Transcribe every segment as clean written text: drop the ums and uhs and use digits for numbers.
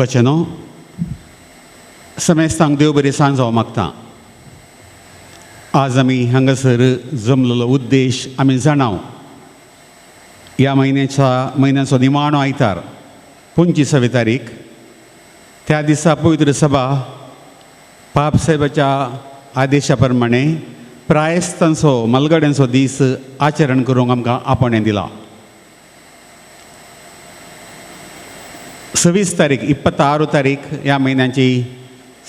मोगाचें न्हू समेस्तांक देव बरी सांज हांव मागता. आज आमी हांगासर जमलेलो उद्देश आमी जाणाव. ह्या म्हयन्याचो निमाणो आयतार 25वी तारीख त्या दिसा पवित्र सभा पाप साहेबाच्या आदेशा प्रमाणे प्रायस्तांचो मलगड्यांचो दीस आचरण करूंक आमकां आपोवणें दिलां. 26 तारीख 26 तारीख ह्या म्हयन्याची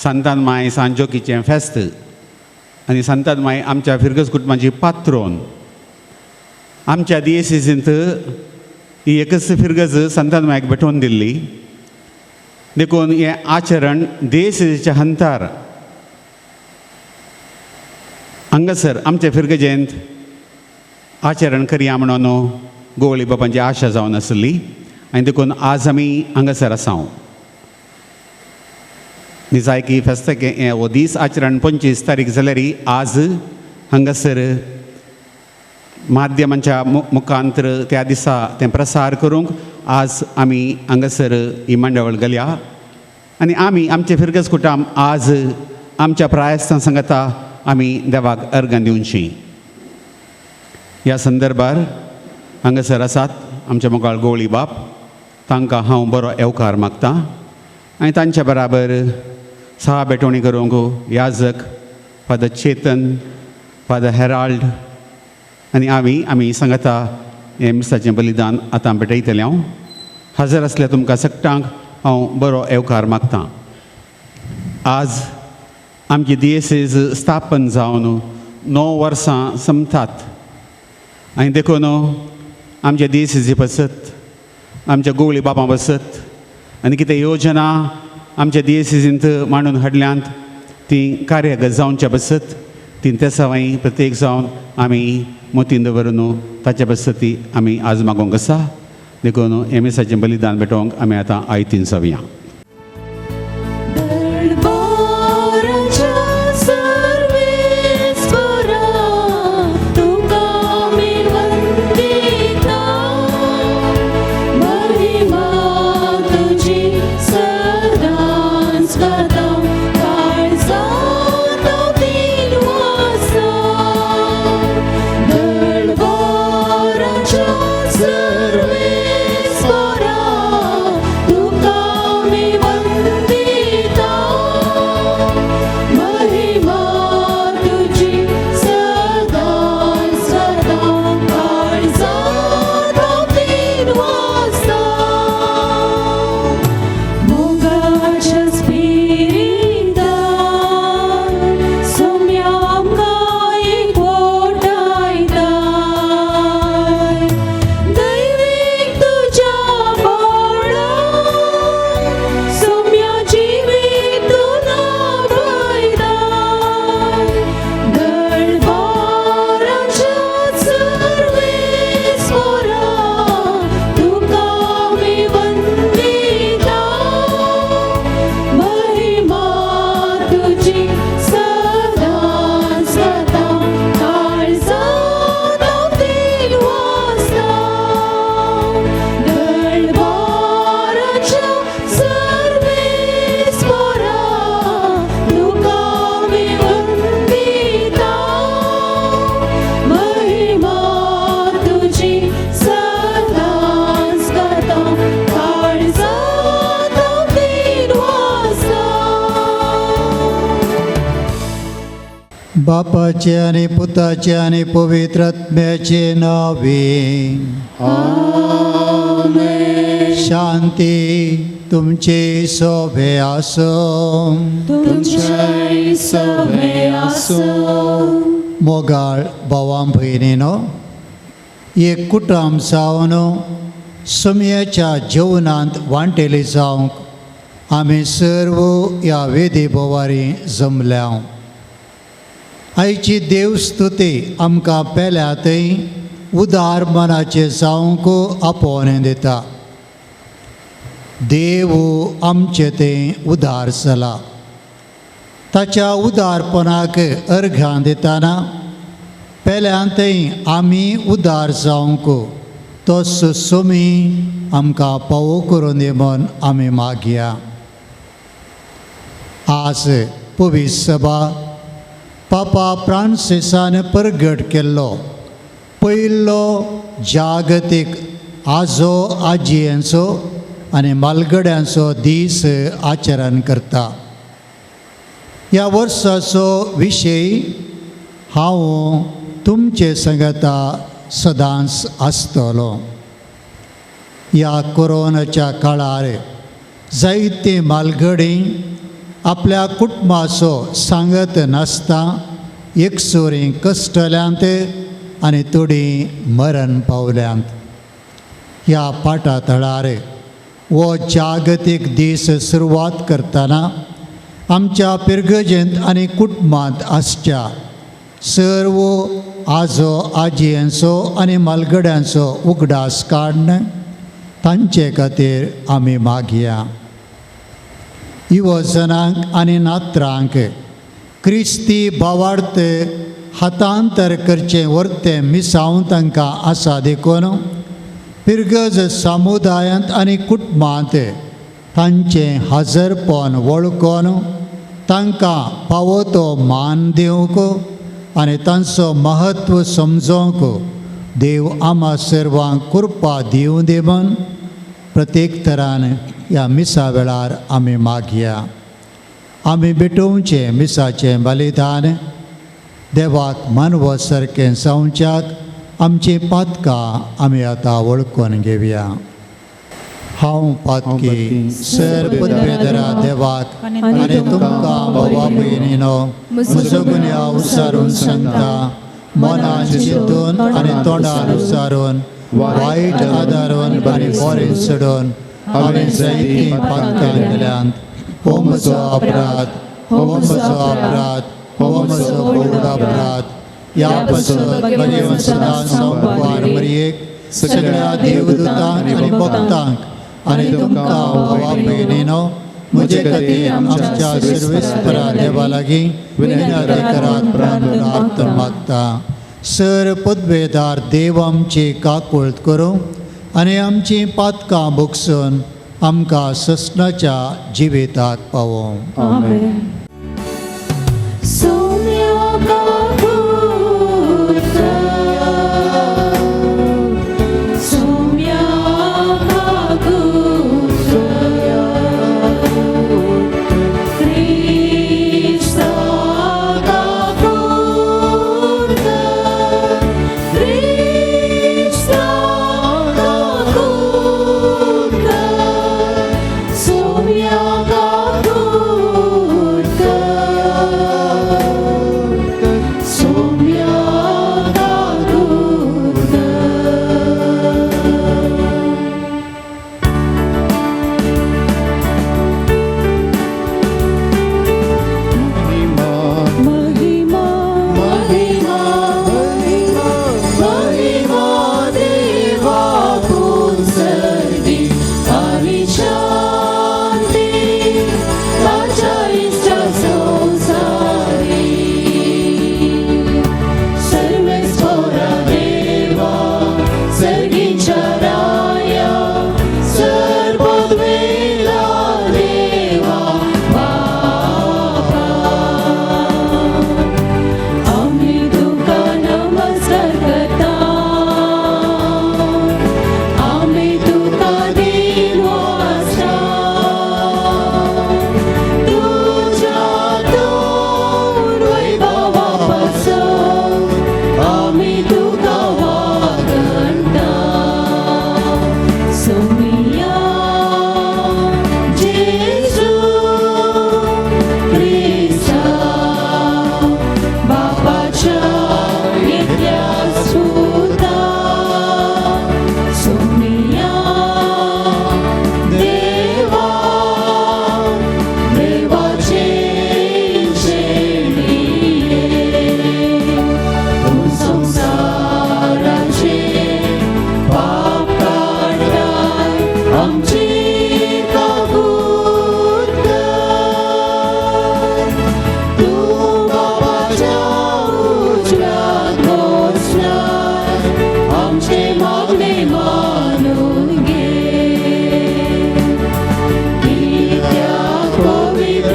सांतान माय सांजोकीचें फेस्त आनी सांतान माय आमच्या फिरगज कुटुंबाची पात्रोन. आमच्या दियेसींत ही एकच फिरगज सांतान मायक भेटोवन दिल्ली, देखून हें आचरण दियेसीच्या हंतार हांगासर आमच्या फिरगजेंत आचरण करया म्हणून गोवळी बापांची आशा जावन आसली आनी देखून आज आमी हांगासर आसा. निजायकी फेस्त हो दीस आचरण 25 तारीख जाल्यार आज हांगासर माध्यमांच्या मुखांतर त्या दिसा तें प्रसार करूंक आज आमी हांगासर ही मांडावळ घाल्या आनी आमी आमचे फिरगज कुटाम आज आमच्या प्रायस्तां सांगता आमी देवाक अर्गां दिवची. ह्या संदर्भार हांगासर आसात आमचे मोगाळ गोवळी बाप, तांकां हांव बरो येवकार मागता आनी तांच्या बराबर सहा भेटवणी करूंक याजक फादर चेतन, फादर हेराल्ड आनी आमी सांगता हें मिसाचें बलिदान आतां भेटयतलें. हांव हजर आसल्या तुमकां सगटांक हांव बरो येवकार मागता. आज आमची दियेसेज स्थापन जावन 9 वर्सां सोंपतात आनी देखून आमच्या दियेसेजी बसत आमच्या गोवळी बापां बसत आनी कितें योजना आमच्या दियेसेजींत मांडून हाडल्यांत ती कार्यगत जावच्या बसत ती ते सवाय प्रत्येक जावन आमी मोतीन दवरून ताच्या बसत ती आमी आज मागोवंक आसा. देखून एम एसाचें बलिदान भेटोवंक आमी आतां आयतीन जावया. बापाचे आनी पुताचे आनी पवित्र आत्म्याचे नावे आमेन. शांती तुमचे सोबे आसूं. तुमचे सोबे आसूं. मोगाळ भावां भयणीनो, एक कुटुंब जावन सुमयेच्या जेवणांत वांटेली जावंक आमी सर्व ह्या वेदी बोवारी जमल्या. आयची देवस्तुती आमकां पेल्या थंय उदार मनाचे जावंक आपोवणें दिता. देव आमचे थंय उदार जाला. ताच्या उदारपणाक अर्घां दितना पेल्यान थंय आमी उदार जावंक तो सुमी आमकां पावो करून दी म्हूण आमी मागया. आज पवित्र सभा पापा फ्रांसिसान परगट केल्लो पयलो जागतीक आजो आजयेंचो आनी मालगड्यांचो दीस आचरण करता. ह्या वर्साचो विशय हांव तुमचे संगता सदांच आसतलो. ह्या कोरोनाच्या काळार जायते मालगडी आपल्या कुटुंबाचो सांगत नासता एकसुरी कश्टल्यांत आनी थोडीं मरण पावल्यांत. ह्या पाटा थळार हो जागतीक दीस सुरवात करतना आमच्या पिरगजेंत आनी कुटुंबांत आसच्या सर्व आजो आजयेंचो आनी मालगड्यांचो उगडास काडून तांचे खातीर आमी मागया. युवजनांक आनी नात्रांक क्रिस्ती भावार्थ हातांतर करचें वर्तें मिसांव तांकां आसा देखून पिरगज समुदायांत आनी कुटुंबांत तांचें हाजरपण वळखून तांकां फावो तो मान दिवंक आनी तांचो म्हत्व समजोवंक देव आमा सर्वांक कृपा दिवं दी म्हूण प्रत्येक तरान ह्या मिसा वेळार आमी मागया. आमी भेटोवचें मिसाचें बलिदान देवाक मानव सारकें जावच्याक आमचीं पातकां आमी आतां वळखून घेवया. हांव पातकी सर पदवेदरा देवाक आनी तुमकां भावा भयणीनो म्हजो गुन्यांव उसारून सांगता. मनान चिंतून आनी तोंडान उसारून वायट आदारून आनी बरें सोडून हांवें जायतीं पातकां केल्यांत. हो म्हजो अपराध, हो म्हजो अपराध, हो म्हजो व्हड अपराध. ह्या पासत भगवंत सदां संपार मरियेक सगळ्या देवदूतांक आनी भक्तांक आनी तुमकां भावा भयणीनो म्हजे खातीर आमच्या सर्वेस्परा देवा लागीं विनंती करात प्रार्थना मागता. सर पदवेदार देव आमची काकुळट करूं आनी आमचीं पातकां भोगसून आमकां ससनाच्या जिविताक पावोवं. आमेन. Soumya Kakurka,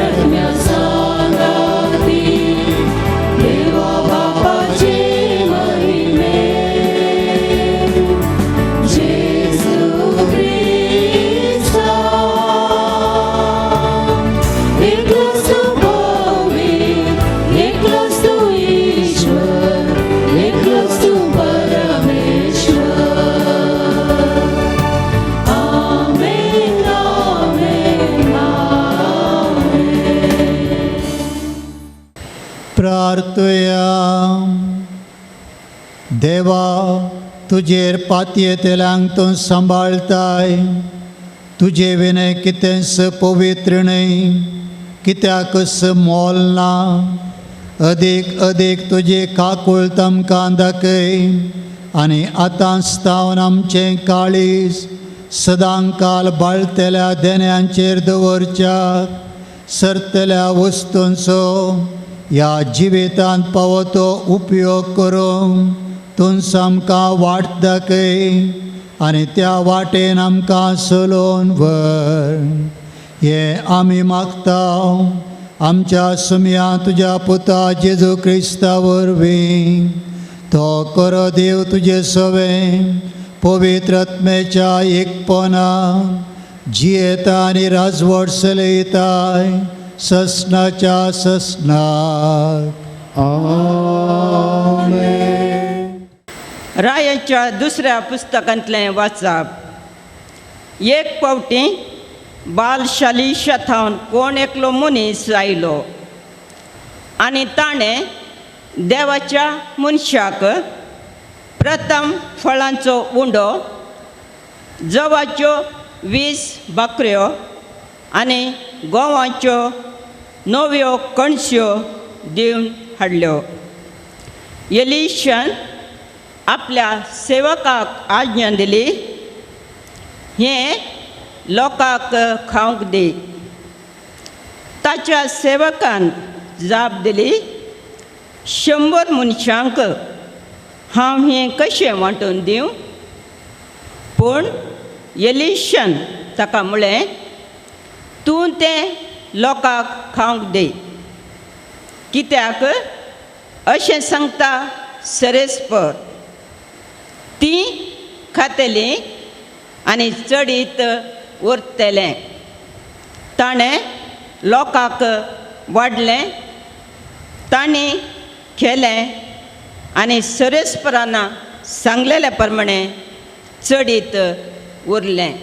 आत्म्या सांगाती देवा बापाचे महिमे जेजू क्रिस्ता एकलोच तूं पवित्र एकलोच तूं ईश्वर एकलोच तूं परमेश्वर. आमेन आमेन आमेन. प्रार्थया. देवा, तुजेर पातयेतल्यांक तूं सांबाळताय. तुजे विणें कितेंच पवित्र न्हय, कित्याकच मोल ना. अदीक अदीक तुजी काकूळत आमकां दाखय आनी आतांच तावन आमचें काळीज सदांकाल बाळतेल्या देण्यांचेर दवरच्याक सरतल्या वस्तूंचो ह्या जिवितांत पावो तो उपयोग करूंक तूं आमकां वाट दाखय आनी त्या वाटेन आमकां चलोवन व्हर. हें आमी मागता आमच्या सुमया तुज्या पुता जेजू क्रिस्ता वरवीं. तो करो देव तुजे सवें पवित्र आत्म्याच्या एकपणा जियेता आनी राजवट चलयताय ससनाच्या ससनाक. आमेन. रायाच्या दुसऱ्या पुस्तकांतलें वाचप. एक फावटी बाल शालिशा थावन कोण एकलो मनीस आयलो आनी ताणें देवाच्या मनशाक प्रथम फळांचो उंडो, जवाच्यो 20 बाकऱ्यो आनी गोवाच्यो नव्यो कणश्यो दिवन हाडल्यो. एलिशान आपल्या सेवकाक आज्ञा दिली, हें लोकांक खावंक दी. ताच्या सेवकान जाप दिली, 100 मनशांक हांव हें कशें वांटून दिवं? पूण एलिशान ताका म्हळें, तूं तें लोकांक खावंक दी, कित्याक अशें सांगता सरेस्पर तीं खातलीं आनी चडीत उरतलें. ताणें लोकांक वाडलें, तांणी खेलें आनी सरेस्परान सांगलेल्या प्रमाणें चडीत उरलें.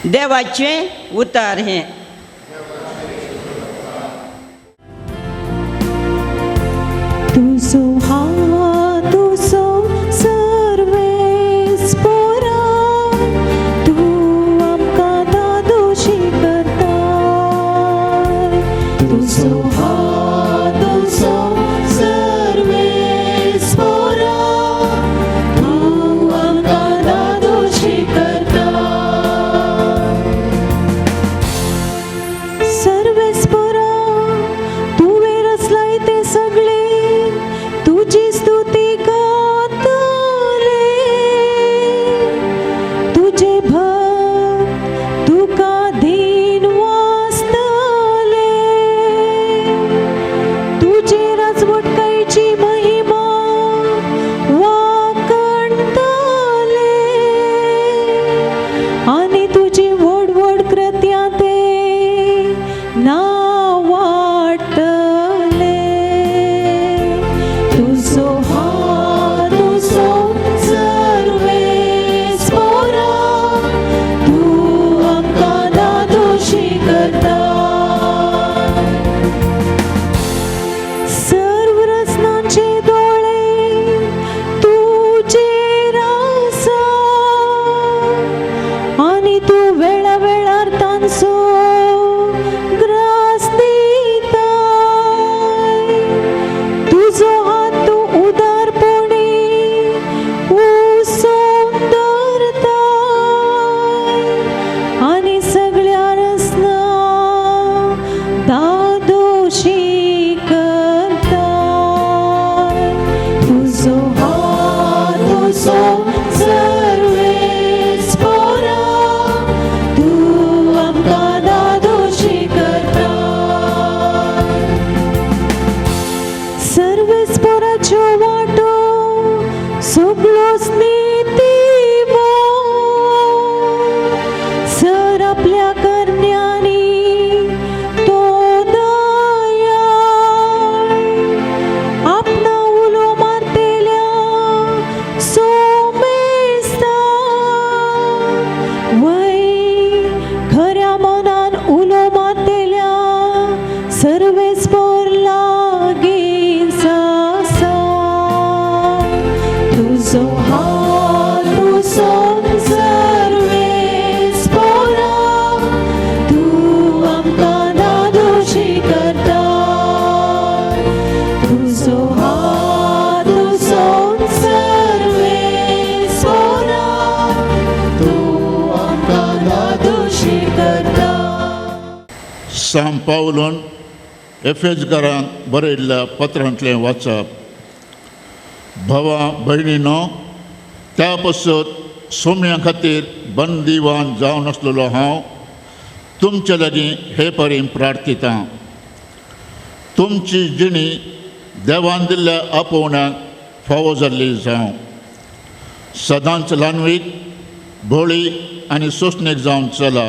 देवाचें उतार हें. तुजो हात तुजो सर्वेस्पोरा, तूं आमकां दादोशी करताय. तुजो हात तुजो सर्वेस्पोरा, तूं आमकां दादोशी करताय. आमकां धादोशी करता. तुजो हात सोड सर्वेस्पोरा, तूं आमकां धादोशी करता. साम पावलून एफेजकारांक बरयल्ल्या पत्रांतलें वाचप. भावा भयणीनो, त्या पासत सोम्या खातीर बंदिवान जावन आसलेलो हांव तुमचे लागीं हे परीन प्रार्थितां. तुमची जिणी देवान दिल्ल्या आपोवण्याक फावो जाल्ली जावं. सदांच ल्हानवीक, भोळी आनी सोंसणीक जावन चला.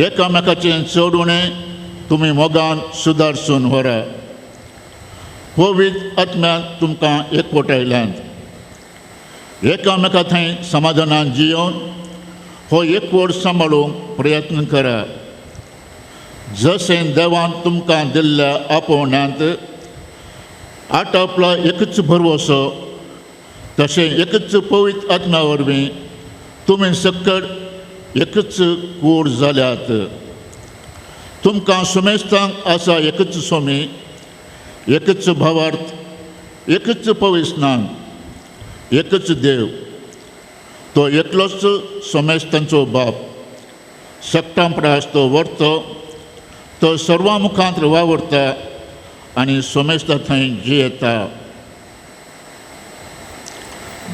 एकामेकाचें चड उणें तुमी मोगान सुदारसून व्हरा. पवित्र आत्म्यान तुमकां एकवटायल्यांत. एकामेका थंय समाधानान जियोवन हो एकवट सांबाळूंक प्रयत्न करा. जशें देवान तुमकां दिल्ल्या आपोवण्यांत आटापला एकच भरवसो, तशें एकच पवित्र आत्म्या वरवीं तुमी सक्कड एकच कूड जाल्यात. तुमकां सुमेस्तांक आसा एकच स्वामी, एकच भावार्थ, एकच पविस्नान, एकच देव. तो एकलोच सोमेस्तांचो बाप. सगटां प्रास तो व्हरतो, तो सर्वां मुखांत वावुरता आनी सोमेस्ता थंय जियेता.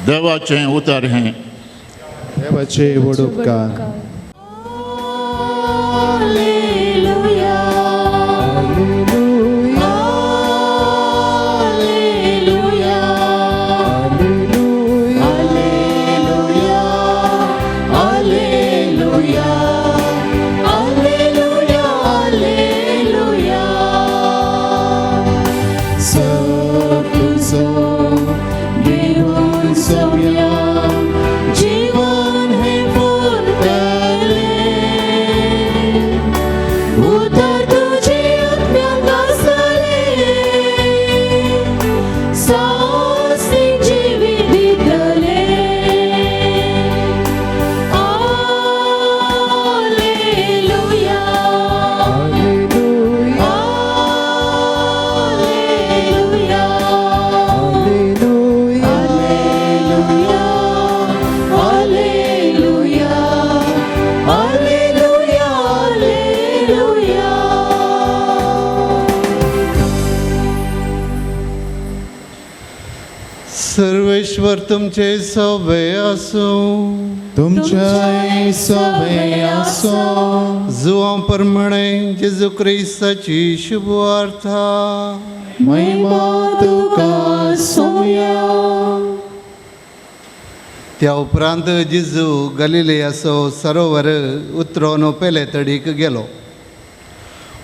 देवाचें उतर हें. देवाचे व्हड उपकार. Alleluia. Alleluia. Alleluia. Alleluia. Alleluia. Alleluia. तुजो घेवन सोम्या जीवन हें फुलतलें. उतर तुजे आत्म्याक आसतलें, साहसी जिवीत दितलें. Alleluia. Alleluia. Alleluia. Alleluia. Alleluia. Alleluia. Sarveshwar तुमचे सवे आसूं. तुमच्याय सवे आसो. जुवां प्रमाणे जेजू क्रिस्ताची शुभवार्ता. महिमा तुका सोम्या. त्या उपरांत जेजू गलिलेयाचो सरोवर उतरोन पेले तडीक गेलो.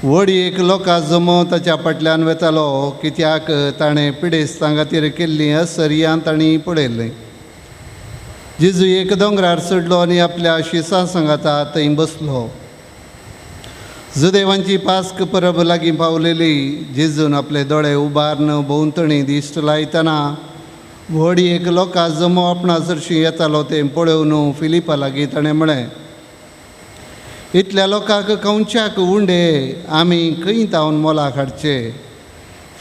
व्हड एक लोकां जमो ताच्या फाटल्यान वेतालो, कित्याक ताणें पिडेस्तां खातीर केल्लीं असर्यां तांणी पळयल्लीं. जेजू एक दोंगरार चडलो आनी आपल्या शिसां सांगाता थंय बसलो. जुदेवांची पास्क परब लागीं पावलेली. जेजून आपले दोळे उबारून भोंवतणी दिश्ट लायतना व्हड एक लोकां जमो आपणा सरशीं येतालो तें पळोवन फिलिपा लागीं ताणें म्हळें, इतल्या लोकांक कंवच्याक उंडे आमी खंय तावन मोलाक हाडचे?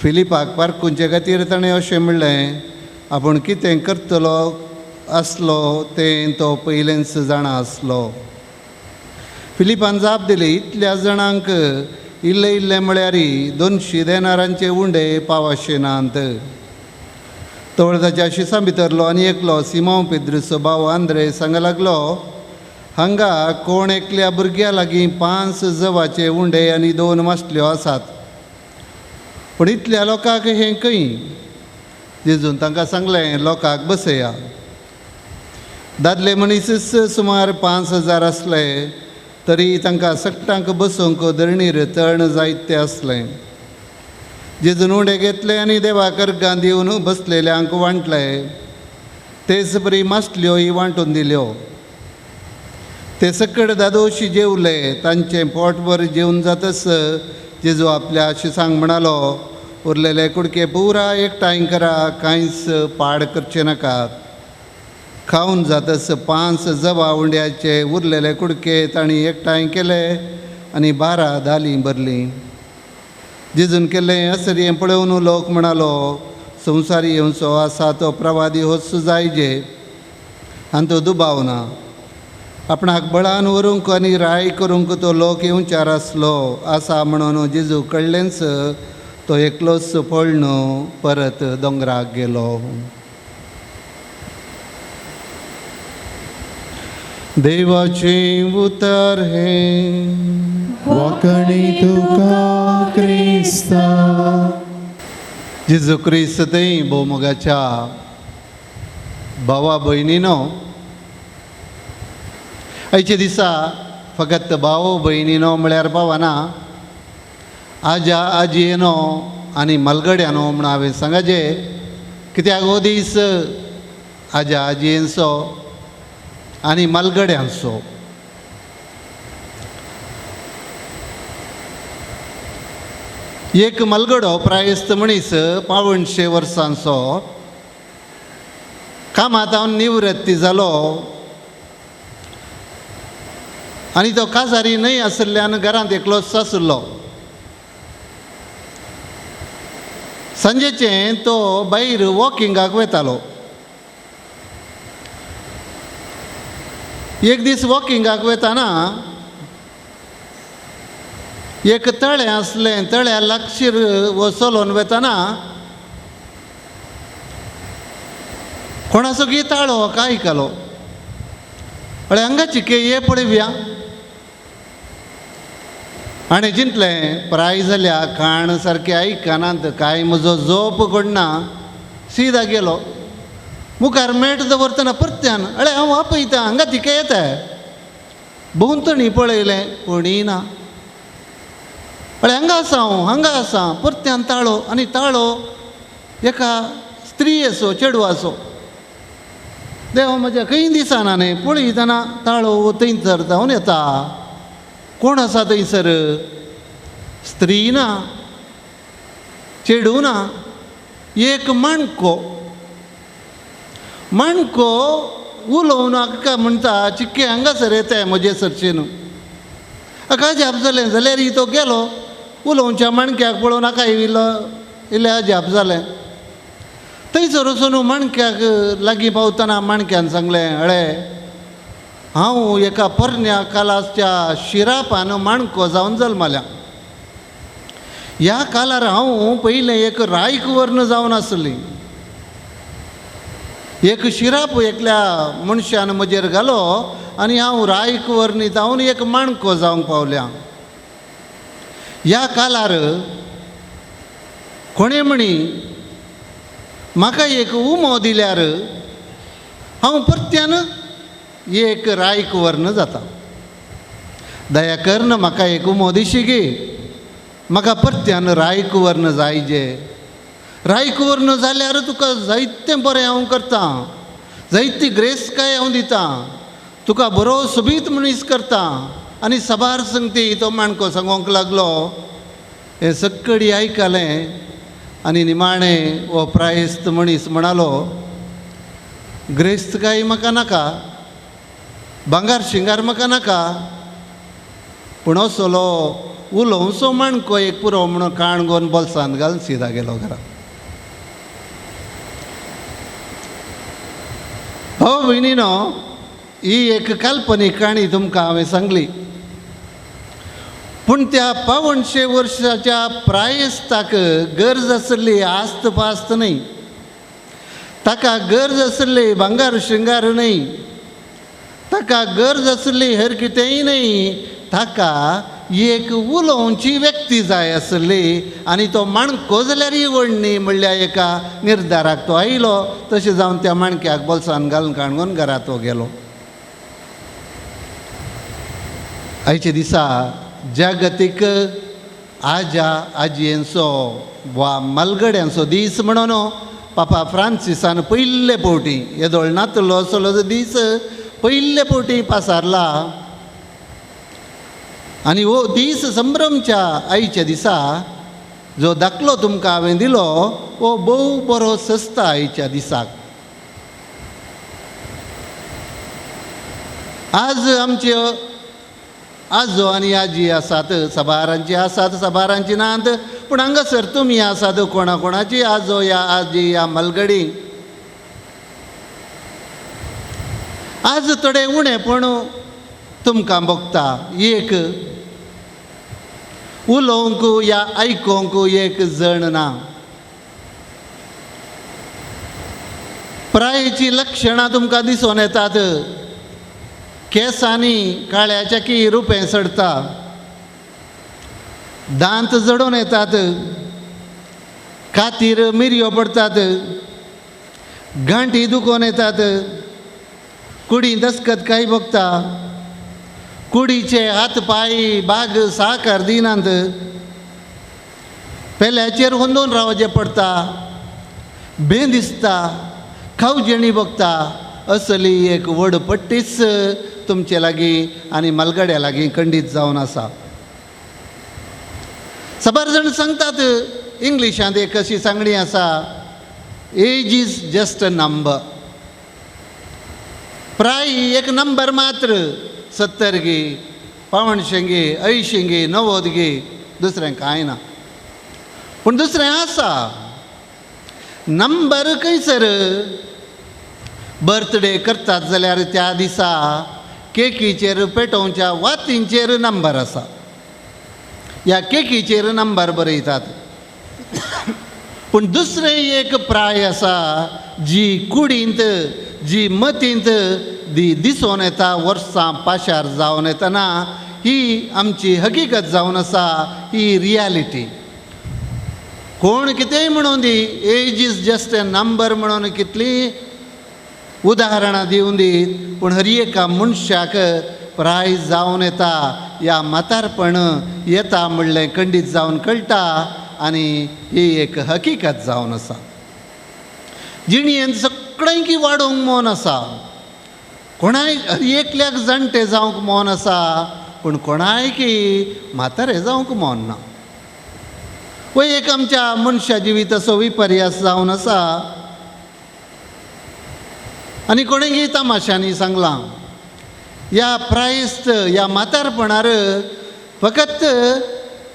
फिलिपाक पारखुंचे खातीर ताणें अशें म्हणलें. आपूण कितें करतलो आसलो तें तो पयलेंच जाणा आसलो. फिलिपान जाप दिली, इतल्या जाणांक इल्ले इल्ले म्हळ्यार 200 देनारांचे उंडे पावाशे नात. तवळ ताच्या शिसां भितरलो आनी एकलो सिमांव पेद्रूचो भाव आंद्रे सांग लागलो, हांगा कोण एकल्या भुरग्या लागीं 5 जवाचे उंडे आनी 2 मासल्यो आसात, पूण इतल्या लोकांक हें खंय? जेजून तांकां सांगलें, लोकांक बसया. दादले मनीसच सुमार 5000 आसले, तरी तांकां सगटांक बसोवंक धरणीर तण जायते आसलें. जेजून उंडे घेतले आनी देवाक अर्गां दिवन बसलेल्यांक वांटले. तेच परी मासल्योय वांटून दिल्यो. ते सकड दादोशी जेवले. तांचें पोटभर जेवन जातच जेजू आपल्या शिसांक म्हणालो, उरलेले कुडके पुरा एकठांय करा, कांयच पाड करचें नाकात. खावन जातच 5 जवा उंड्याचे उरलेले कुडके तांणी एकठांय केले आनी 12 दालीं भरलीं. जेजून केल्लें असरें पळोवन लोक म्हणालो, संवसारी येवचो आसा तो प्रवादी होच जायजे, हांतो दुबाव ना. आपणाक बळान व्हरूंक आनी राय करूंक तो लोक येवच्यार आसलो आसा म्हणून जेजू कळ्ळेंच तो एकलोच पळ्ळो परत दोंगराक गेलो. देवाचें उतर हें. वाकणी तुका क्रिस्ता. जेजू क्रिस्त थंय भोवमोगाच्या भावा भयणीनो, आयच्या दिसा फकत भाव भयणीनो म्हळ्यार पावना, आजा आजयेनो आनी मलगड्यानो म्हण हांवें सांगाचे, कित्याक हो दीस आजा आजयेंचो आनी मलगड्यांचो. एक मलगडो प्रायस्त मनीस 85 वर्सांचो कामांत हांव निवृत्ती जालो आनी तो काजारी न्हय आशिल्ल्यान घरांत एकलोच आशिल्लो. सांजेचें तो भायर वॉकिंगाक वेतालो. एक दीस वॉकिंगाक वेताना एक तळें आसलें, तळ्या लागशीर चलोवन वेताना कोणाचो गी ताळो काय आयकलो, अळे हांगा चिके ये पळोवया. आनी जिंतलें प्राय जाल्या काण सारकें आयकनात, कांय म्हजो जोप घडना, सिदा गेलो. मुखार मेट दवरतना परत्यान अळे हांव आपयता हांगा तिके येता, भोंवतणी पळयलें कोणीय ना. अळे हांगा आसा हांव, हांगा आसा. परत्यान ताळो आनी ताळो एका स्त्रीयेचो, चेडवाचो. देवा म्हज्या खंय दिसना न्ही, पळयतना ताळो थंयसर जावन येता. कोण आसा थंयसर? स्त्री ना, चेडूं ना, एक माणको. माणको उलोवन हाका म्हणटा, चिक्के हांगासर येताय म्हजे सरचेन. हाका अजाप जालें, जाल्यार तो गेलो उलोवच्या माणक्याक पळोवन हाका इल्लो इल्लें अजाप जालें. थंयसर वचून माणक्याक लागीं पावतना माणक्यान सांगलें, अळे हांव एका पोरण्या कालाच्या शिरापान माणको जावन जल्मल्या. ह्या कालार हांव पयलें एक रायक वर्ण जावन आसली. एक शिराप एकल्या मनशान म्हजेर घालो आनी हांव रायक वर्णी जावन एक माणको जावंक पावल्या. ह्या कालार कोणें म्हणी म्हाका एक उमो दिल्यार हांव परत्यान एक रायक वर्ण जाता. दया करन म्हाका एक उमो दिशी गे, म्हाका परत्यान रायक वर्ण जायजे. रायक वर्ण जाल्यार तुका जायतें बरें हांव करतां, जायती ग्रेसकाय हांव दितां, तुका बरो सोबीत मनीस करता. आनी साबार संगती तो माणको सांगोंक लागलो. हें सक्कडी आयकलें आनी निमाणें हो प्रायस्त मनीस म्हणालो, ग्रेस्तकाय म्हाका नाका, भांगार शिंगार म्हाका नाका, पूण असलो उलोवचो माणको एक पुरो म्हणून काण घेवन बोल्सांत घालून सिदा गेलो घरा. भाव भयणीनो, ही एक काल्पनीक काणी तुमकां हांवें सांगली, पूण त्या 85 वर्साच्या प्रायस्ताक गरज आसली आस्त पास्त न्हय, ताका गरज आसली भांगार शिंगार न्हय, ताका गरज आसली हेर कितेंय न्हय, ताका एक उलोवची व्यक्ती जाय आसली आनी तो माणको जाल्यार वडणी म्हणल्यार एका निर्धाराक तो आयलो. तशें जावन त्या माणक्याक बोल्सान घालून काणगून घरा तो गेलो. आयच्या दिसा जागतीक आजा आजयेंचो वा मालगड्यांचो दीस म्हणून पापा फ्रांसिसान पयले फावटी येदोळ नातलो असलो दीस पयले फावटी पासारला आनी हो दीस संभ्रमच्या आयच्या दिसा जो दाखलो तुमकां हांवें दिलो हो भोव बरो सस्ता आयच्या दिसाक. आज आमच्यो आजो आनी आजी आसात, साबारांची आसात, साबारांची नात, पूण हांगासर तुमी आसात कोणा कोणाची आजो या आजी या मलगडी. आज थोडे उणें पूण तुमकां भोगता एक उलोवंक या आयकोंक एक जण ना. प्रायेची लक्षणां तुमकां दिसून येतात. केंसांनी काळ्याच्या की रुपें चडता, दांत जडोवन येतात, कातीर मिरयो पडटात, गांठी दुखोवन येतात, कुडी दसकत काय भोगता, कुडीचे हात पांय बाग साकार दिनात, पेल्याचेर हुंदून रावचें पडटा, बें दिसता, खावजेणी भोगता. असली एक व्हड पट्टीच तुमचे लागीं आनी मलगड्या लागीं खंडीत जावन आसा. साबार जाण सांगतात, इंग्लिशांत एक अशी सांगणी आसा, age is just a number. प्राय एक नंबर मात्र. 70 गी, 85 गी, 80 गी, 90 गी, दुसरें कांय ना. पूण दुसरें आसा नंबर. खंयसर बर्थडे करतात जाल्यार त्या दिसा केकीचेर पेटोवच्या वातींचेर नंबर आसा, ह्या केकीचेर नंबर बरयतात. पूण दुसरें एक प्राय आसा जी कुडींत, जी मतींत दी दिसून येता वर्सां पाशार जावन येतना, ही आमची हकीकत जावन आसा, ही रियालिटी. कोण कितेंय म्हणून दी, age is just a number म्हणून कितलीं उदाहरणां दिवन दी, पूण हर एका मनशाक प्राय जावन येता या म्हातारपण येता म्हणलें खंडीत जावन कळटा आनी ही एक हकीकत जावन आसा. जिणयेंत सगळ्यांकी वाडोवंक मन आसा, कोणाय हर एकल्याक जाणटे जावंक मन आसा, पूण कोणायकी म्हातारे जावंक मन ना. हो एक आमच्या मनशा जिविताचो विपर्यास जावन आसा. आनी कोणेगी तमाशांनी सांगलां, ह्या प्रायस्त ह्या म्हातारपणार फकत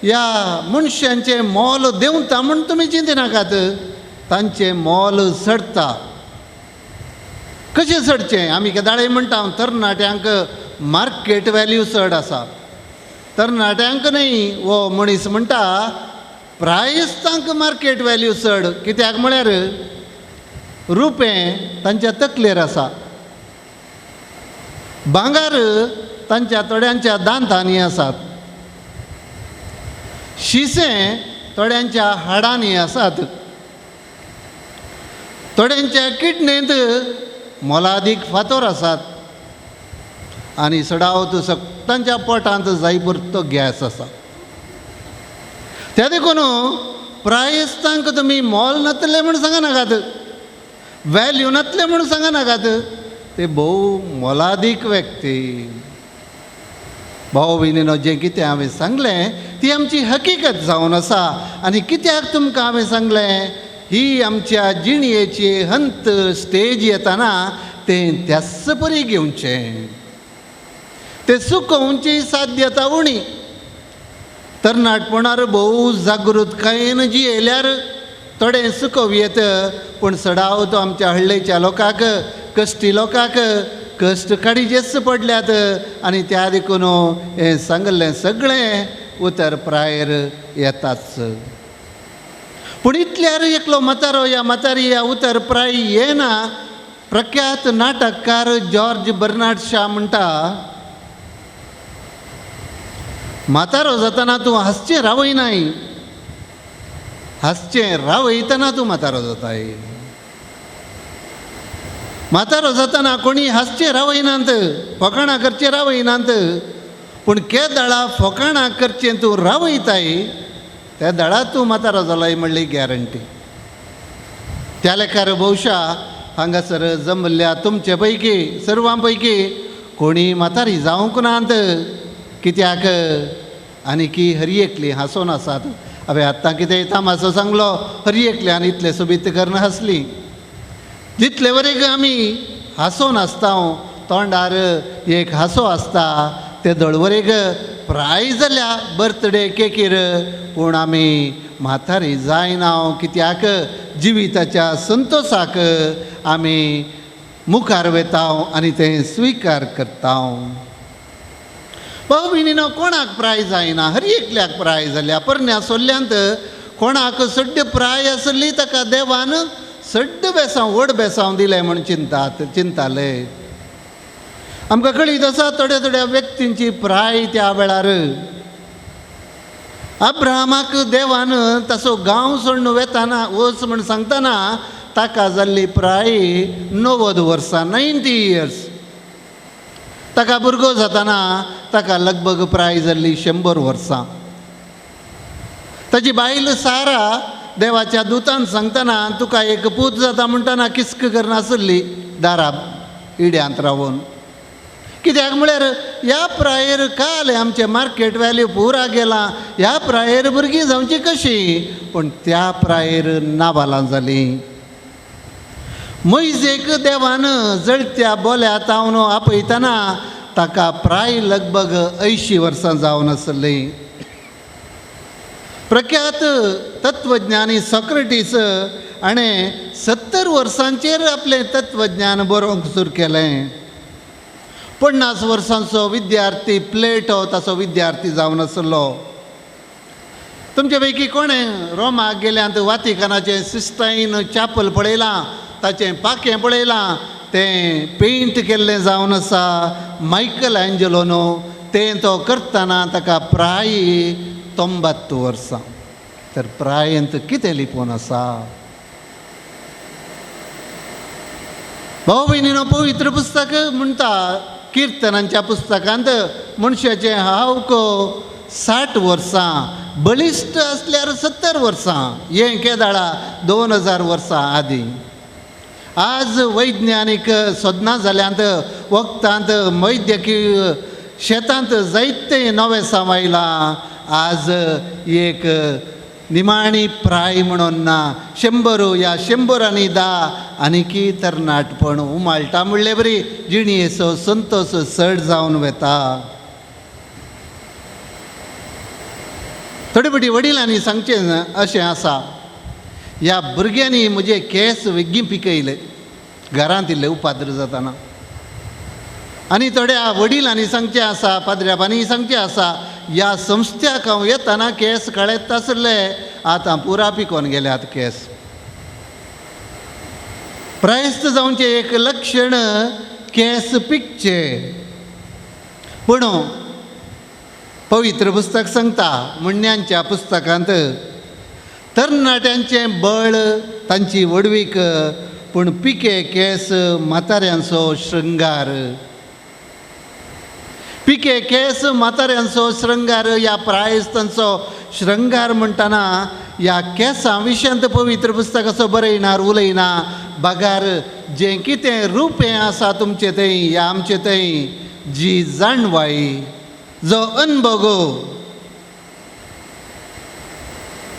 ह्या मनशांचें मोल देंवता म्हूण तुमी चिंतिनाकात, तांचें मोल चडटा. कशें चडचें? आमी केदाळे म्हणटा तरणाट्यांक मार्केट व्हॅल्यू चड आसा. तरणाट्यांक न्हय, हो मनीस म्हणटा प्रायस्तांक मार्केट व्हॅल्यू चड. कित्याक म्हळ्यार रुपें तांच्या तकलेर आसा, भांगर तांच्या थोड्यांच्या दांतांनी आसात, शिसें थोड्यांच्या हाडांनी आसात, थोड्यांच्या किडनेंत मोलादीक फातोर आसात, आनी सडावत सगळ्यांच्या पोटांत जाय पुरतो गॅस आसा. त्या देखून प्रायस्तांक तुमी मोल नातलें म्हूण सांगनाकात, व्हॅल्यू नातलें म्हूण सांगनाकात, ते भोव मोलादीक व्यक्ती. भाव भयणीनो, जें कितें हांवें सांगलें ती आमची हकीकत जावन आसा. आनी कित्याक तुमकां हांवें सांगलें, ही आमच्या जिणयेची हंत स्टेज येताना तें त्याच परी घेवचें, तें चुकोवची साध्यता उणी. तरणाटपणार भोव जागृतकायेन जियेल्यार थोडें चुकोवं येत, पूण सडावत आमच्या हळ्ळेच्या लोकांक, कश्टी लोकांक कश्ट काडीचेच पडल्यात. आनी त्या देखून हें सांगल्लें सगळें उतर प्रायर येताच. पूण इतल्यार एकलो म्हातारो या म्हातारी या उतर प्राय येना. प्रख्यात नाटककार जॉर्ज बर्नार्ड शा म्हणटा, म्हातारो जाताना तूं हांसचें रावयनाय, हांसचें रावयतना तूं म्हातारो जाताय. म्हातारो जाताना कोणी हांसचें रावयनात, फकाणां करचें रावयनात, पूण केदळा फकाणां करचें तूं रावयताय त्या दळा तूं म्हातारो जालोय म्हणली गॅरंटी. त्या लेखार भोवशा हांगासर जमल्ल्या तुमचे पैकी सर्वां पैकी कोणी म्हातारी जावंक नात. कित्याक आनी की हरी एकली हांसोन आसात. हांवें आत्तां कितें तामासो सांगलो, हरी एकल्यान इतलें सोबीत करून हांसली. जितले वरेक आमी हांसोन आसता, तोंडार एक हांसो आसता, ते दळवरेक प्राय जाल्या बर्थडे केकीर, पूण आमी म्हातारी जायना कित्याक जिविताच्या संतोसाक आमी मुखार वेता आनी तें स्विकार करता. भाव भयणीनो, कोणाक प्राय जायना, हर एकल्याक प्राय जाल्या. परण्या सोल्ल्यांत कोणाक सड्ड प्राय आसली ताका देवान सड्ड बेसांव व्हड बेसांव दिलें म्हूण चिंतात चिंताले. आमकां कळीत आसा थोड्या थोड्या व्यक्तींची प्राय त्या वेळार. अब्राहमाक देवान तसो गांव सोडून वेताना वच म्हूण सांगतना ताका जाल्ली प्राय 90 वर्सां, 90 इयर्स. ताका भुरगो जाताना ताका लगभग प्राय जाल्ली 100 वर्सां. ताजी बायल सारा देवाच्या दुतान सांगतना तुका एक पूत जाता म्हणटना किस्क करनासली दारा इड्यांत रावन. कित्याक म्हळ्यार ह्या प्रायेर काल आमचें मार्केट व्हॅल्यू पुरा गेलां, ह्या प्रायेर भुरगीं जावची कशीं, पूण त्या प्रायेर नाबालां जालीं. मोयजेक देवान जळत्या बोल्या तावन आपयतना ताका प्राय लगभग 80 वर्सां जावन आसलीं. प्रख्यात तत्वज्ञानी सॉक्रेटीस हाणें 70 वर्सांचेर आपलें तत्वज्ञान बरोवंक सुरू केलें. 50 वर्सांचो विद्यार्थी प्लेटो ताचो विद्यार्थी जावन आसलो. तुमचे पैकी कोणें रोमाक गेल्यात वातिकानाचें सिस्टायन चॅपल पळयलां, ताचें पाखें पळयलां, तें पेंट केल्लें जावन आसा मायकल एंजलोनो. तें तो करतना ताका प्राय 90 वर्सां. तर प्रायंत कितें लिपोवन आसा? भाव भयणीनो, पवित्र पुस्तक म्हणटा किर्तनांच्या पुस्तकांत मनशाचें हावको 60 वर्सां, बळिश्ट आसल्यार 70 वर्सां. हें केदाळा 2000 वर्सां आदीं. आज वैज्ञानीक सोदना जाल्यांत, वखदांत, वैद्यकीय शेतांत जायते नवें आयलां. आज एक निमाणी प्राय म्हणून ना, 100 या 100 आनी 10 आनीकी तरणाटपण उमाळटा म्हणले बरी जिणयेचो संतोश चड जावन वेता. थोडे फावटी वडिलांनी सांगचें अशें आसा, ह्या भुरग्यांनी म्हजे केंस वेगीं पिकयले घरांत इल्ले उपाद्र जाताना. आनी थोड्या वडिलांनी सांगचें आसा, पाद्र्याबांनी सांगचें आसा, ह्या संस्थ्याक हांव येतना केंस काळेत आसले, आतां पुरा पिकोवन गेल्यात केंस. प्रायस्त जावचें एक लक्षण केंस पिकचे. पूण पवित्र पुस्तक सांगता म्हणण्यांच्या पुस्तकांत तरणाट्यांचें बळ तांची व्हडवीक, पूण पिके केंस म्हाताऱ्यांचो शृंगार. पिके केंस म्हाताऱ्यांचो शृंगार. ह्या प्रायस्तांचो शृंगार म्हणटना ह्या केंसां विशयांत पवित्र पुस्तकाचो बरयणार उलयना, बगार जें कितें रुपें आसा तुमचें थंय ह्या आमचें थंय जी जाणवाय, जो अनभोग.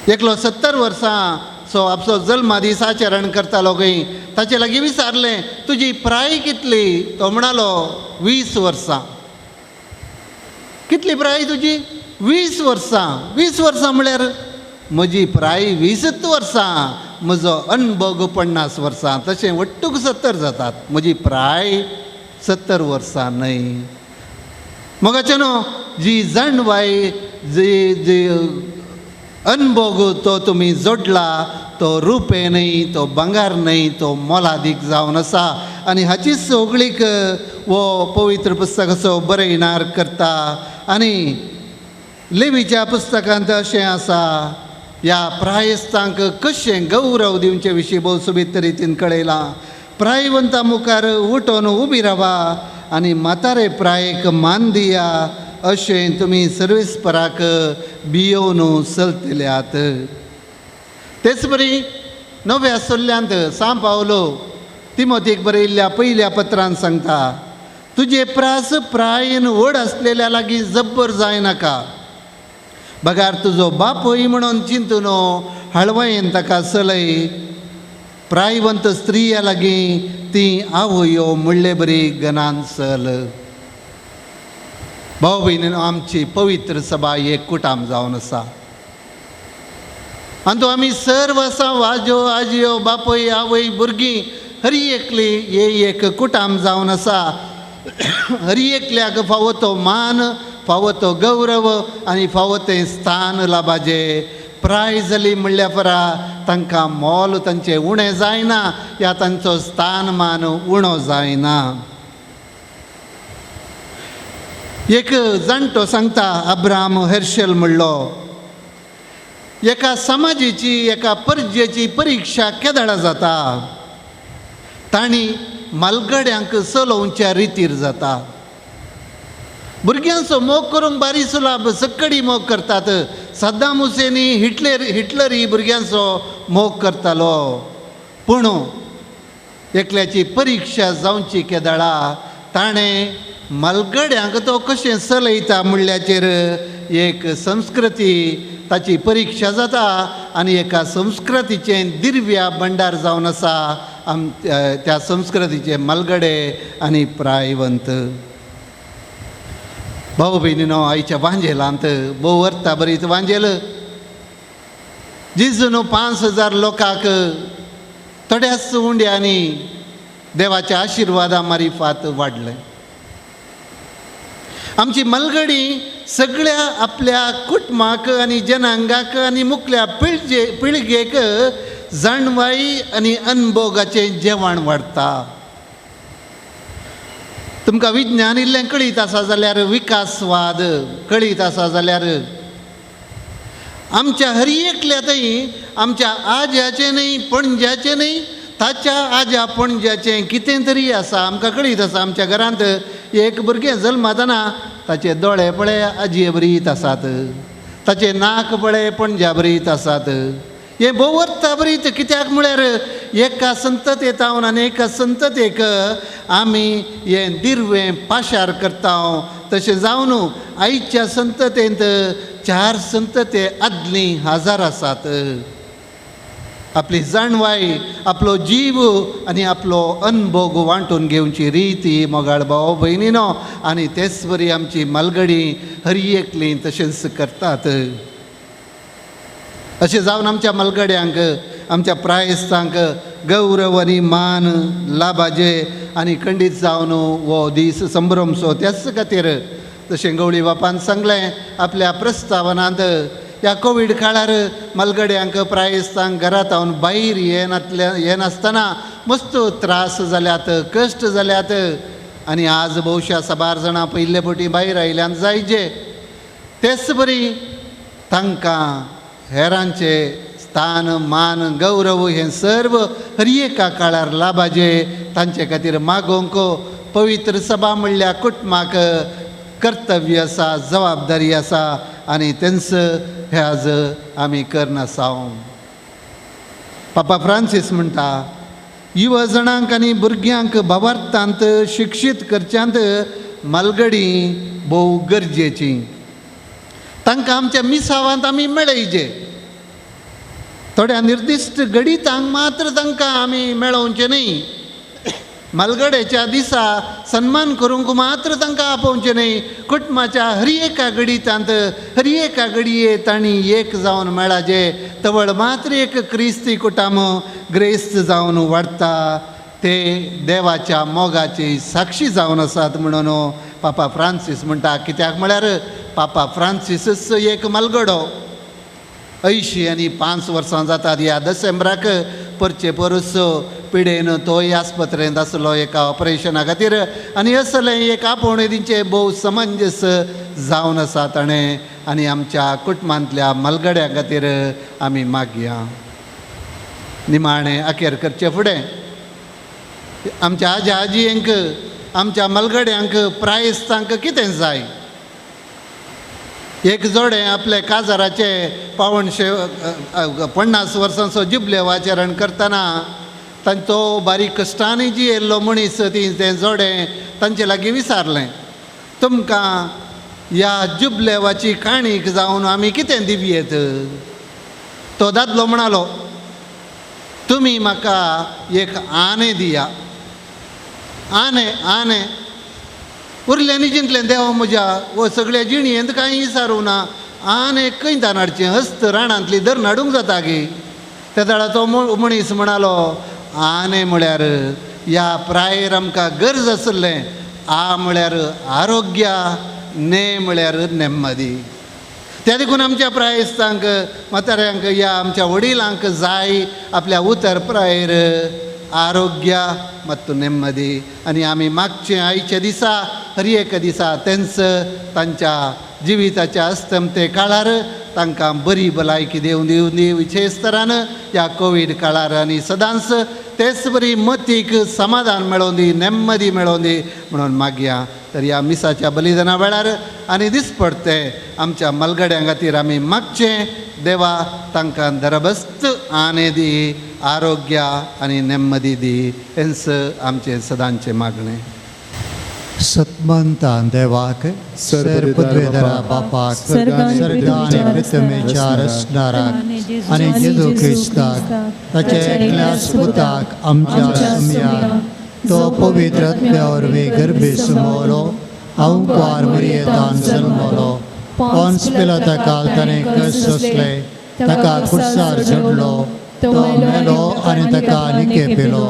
एकलो 70 वर्सां सो आपसो जल्मा दीस आचरण करतालो खंय, ताचे लागीं विचारलें तुजी प्राय कितली, तो म्हणालो 20 वर्सां. कितली प्राय तुजी? 20 वर्सां. 20 वर्सां म्हळ्यार म्हजी प्राय 20 वर्सां, म्हजो अनभोग 50 वर्सां, तशें वट्टूक 70 जातात. म्हजी प्राय 70 वर्सां न्हय. मोगाचें न्हू, जी जाणवाय, जी जी अनभोग तो तुमी जोडला तो रुपें न्हय, तो भांगर न्हय, तो मोलादीक जावन आसा. आनी हाची सगळीक हो पवित्र पुस्तकाचो बरयणार करता. आनी लेवीच्या पुस्तकांत अशें आसा, ह्या प्रायस्तांक कशें गौरव दिवचे विशीं भोव सोबीत रितीन कळयलां. प्रायवंता मुखार उठोवन उबी रावा आनी म्हातारे प्रायेक मान दिया, अशें तुमी सर्वेस्पराक भियोवन चलतल्यात. तेच बरी नव्या सोल्ल्यांत सांव पावलो तिमोतीक बरयल्ल्या पयल्या पत्रान सांगता, तुजे प्रास प्रायेन व्हड आसलेल्या लागीं जब्बर जायनाका, बगार तुजो बापूय म्हणून चिंतून हळवयेन ताका चलय. प्रायवंत स्त्रिया लागीं ती आवयो म्हणले बरी गनान चल. भाव भयणीनो, आमची पवित्र सभा एक कुटाम जावन आसा आनी तो आमी सर्व आसा, वाजो आजयो बापूय आवय भुरगीं हरी एकली हे एक कुटाम जावन आसा. हरी एकल्याक फावो तो मान, फावो तो गौरव आनी फावो तें स्थान लाभाचें. प्राय जाली म्हणल्या परा तांकां मोल तांचें उणें जायना या तांचो स्थान मान उणो जायना. एक जाणटो सांगता, अब्राहम हेर्शल म्हणलो, एका समाजेची एका परजेची परिक्षा केदळा जाता, तांणी मालगड्यांक चलोवच्या रितीर जाता. भुरग्यांचो मोग करूंक बारी सुलाभ, सक्कडी मोग करतात. सद्दाम हुसेनी हिटलरी भुरग्यांचो मोग करतालो. पूण एकल्याची परिक्षा जावची केदळा ताणें मालगड्यांक तो कशें चलयता म्हणल्याचेर एक संस्कृती ताची परिक्षा जाता आनी एका संस्कृतीचें दिर्व्या भंडार जावन आसा त्या संस्कृतीचे मालगडे आनी प्रायवंत. भाव भयणीनो, आयच्या वांजेलांत भोव अर्था बरीच वांजेल जेजून 5000 लोकांक थोड्याच उंड्यांनी देवाच्या आशिर्वादा मारिफात वाडलें. आमची मलगडी सगळ्या आपल्या कुटुंबाक आनी जनांगाक आनी मुखल्या पिळगेक जाणवाई आनी अनभोगाचें जेवण वाडटा. तुमकां विज्ञान इल्लें कळीत आसा जाल्यार, विकासवाद कळीत आसा जाल्यार, आमच्या हर एकल्या थंय आमच्या आज्याचें न्हय पणज्याचें न्हय ताच्या आज्या पणज्याचें कितें तरी आसा, आमकां कळीत आसा. आमच्या घरांत एक भुरगें जल्मतना ताचे दोळे पळय आजये बरीत आसात, ताचें नाक पळय पणज्या बरीत आसात. हें भोव अर्था बरीत कित्याक म्हळ्यार एका संततेतावन आनी एका संततेक आमी हें दिर्वें पाशार करता. तशें जावन आयच्या संततेंत 4 संतते आदलीं 1000 आसात. आपली जाणवाय, आपलो जीव आनी आपलो अनभोग वांटून घेवची रीत मोगाळ भाव भयणीनो, आनी तेच बरी आमची मालगडी हरी एकली तशेंच करतात. अशें जावन आमच्या मालगड्यांक आमच्या प्रायस्तांक गौरव आनी मान लाभाचे आनी खंडीत जावन हो दीस संभ्रमचो. त्याच खातीर तशें गवळी बापान सांगलें आपल्या प्रस्तावनांत, ह्या कोवीड काळार मालगड्यांक प्रायस्तांक घरांत हांव भायर येनासतना मस्त त्रास जाल्यात, कश्ट जाल्यात आनी आज भोवशा साबार जाणां पयले फावटी भायर आयल्यान जायजे. तेच बरी तांकां हेरांचे स्थान मान गौरव हें सर्व हर एका काळार लाभाचे. तांचे खातीर मागोवंक पवित्र सभा म्हणल्यार कुटुंबाक कर्तव्य आसा, जबाबदारी आसा आनी तेंच हे आज आमी करनासा. पापा फ्रांसीस म्हणटा, युवा जाणांक आनी भुरग्यांक भावार्थांत शिक्षीत करच्यांत मालगडी भोव गरजेची. तांकां आमच्या मिसावांत आमी मेळयचे, थोड्या निर्दिश्ट गणितांक मात्र तांकां आमी मेळोवचें न्हय. मालगड्याच्या दिसा सन्मान करूंक मात्र तांकां आपोवचें न्हय. कुटुंबाच्या हर एका गणितांत हर एका घडये तांणी एक जावन मेळाचे, तवळ मात्र एक क्रिस्ती कुटाम ग्रेस्त जावन वाडटा. ते देवाच्या मोगाची साक्षी जावन आसात म्हणून पापा फ्रांसीस म्हणटा. कित्याक म्हळ्यार पापा फ्रांसीसच एक मालगडो. 85 वर्सां जातात ह्या डिसेंबराक परचे परस पिडेन तोय आस्पत्रेंत आसलो एका ऑपरेशना खातीर आनी असलें एक आपोवणें तेंचें भोव समंजस जावन आसा ताणें आनी आमच्या कुटुंबांतल्या मालगड्यां खातीर आमी मागया. निमाणें अखेर करचे फुडें आमच्या आज्या आजयेंक आमच्या मालगड्यांक प्रायस्तांक कितें जाय. एक जोडें आपले काजाराचे 55 वर्सांचो जुबलेव आचरण करतना तांचो बारीक कश्टांनी जियेल्लो मनीस ती तें जोडें तांचे लागीं विचारलें, तुमकां ह्या जुबलेवाची काणीक जावन आमी कितें दिवयेत. तो दादलो म्हणालो, तुमी म्हाका एक आणे दिया. आणे आणे. उरल्यांनी जिंतलें देवा म्हज्या हो सगळ्या जिणयेंत कांय विचारूं ना आनी खंय हाडचें हस्त रानांतली धरून हाडूंक जाता गी. त्या तो मनीस म्हणालो आनी म्हळ्यार ह्या प्रायेर आमकां गरज आसलें आ म्हळ्यार आरोग्य ने म्हळ्यार नेम्मदी. त्या देखून आमच्या प्रायस्तांक म्हाताऱ्यांक या आमच्या वडिलांक जाय आपल्या उतर प्रायर आरोग्य मत्तू नेम्मदी. आनी आमी मागचें आयच्या दिसा हर एक दिसा तेंच तांच्या जिविताच्या अस्तमते काळार तांकां बरी भलायकी दिवं दिवं दी विशेश तरान ह्या कोवीड काळार आनी सदांच तेच बरी मतीक समाधान मेळोवन दी नेम्मदी मेळोवन दी म्हणून मागया. तर ह्या मिसाच्या बलिदाना वेळार आनी दिसपडते आमच्या मलगड्यां खातीर आमी मागचें देवा तांकां दरबस्त आने दी आरोग्य आनी नेम्मदी दी हेंच आमचें सदांचें मागणें. सतमंतान देवाक सर पदवेधरा बापाक सर्गान पृथ्वीच्या रचणाराक आनी जेजू क्रिस्ताक ताच्या एकल्या पुताक आमच्या सुमयाक तो पवित्र आत्म्या वरवीं गर्भे सुमोलो अंकुआर मरियेतान जल्मलो पोन्स पिलाता काल ताणें कश्ट सोंसले ताका कुर्सार झडलो तो मेलो आनी ताका निके पिलो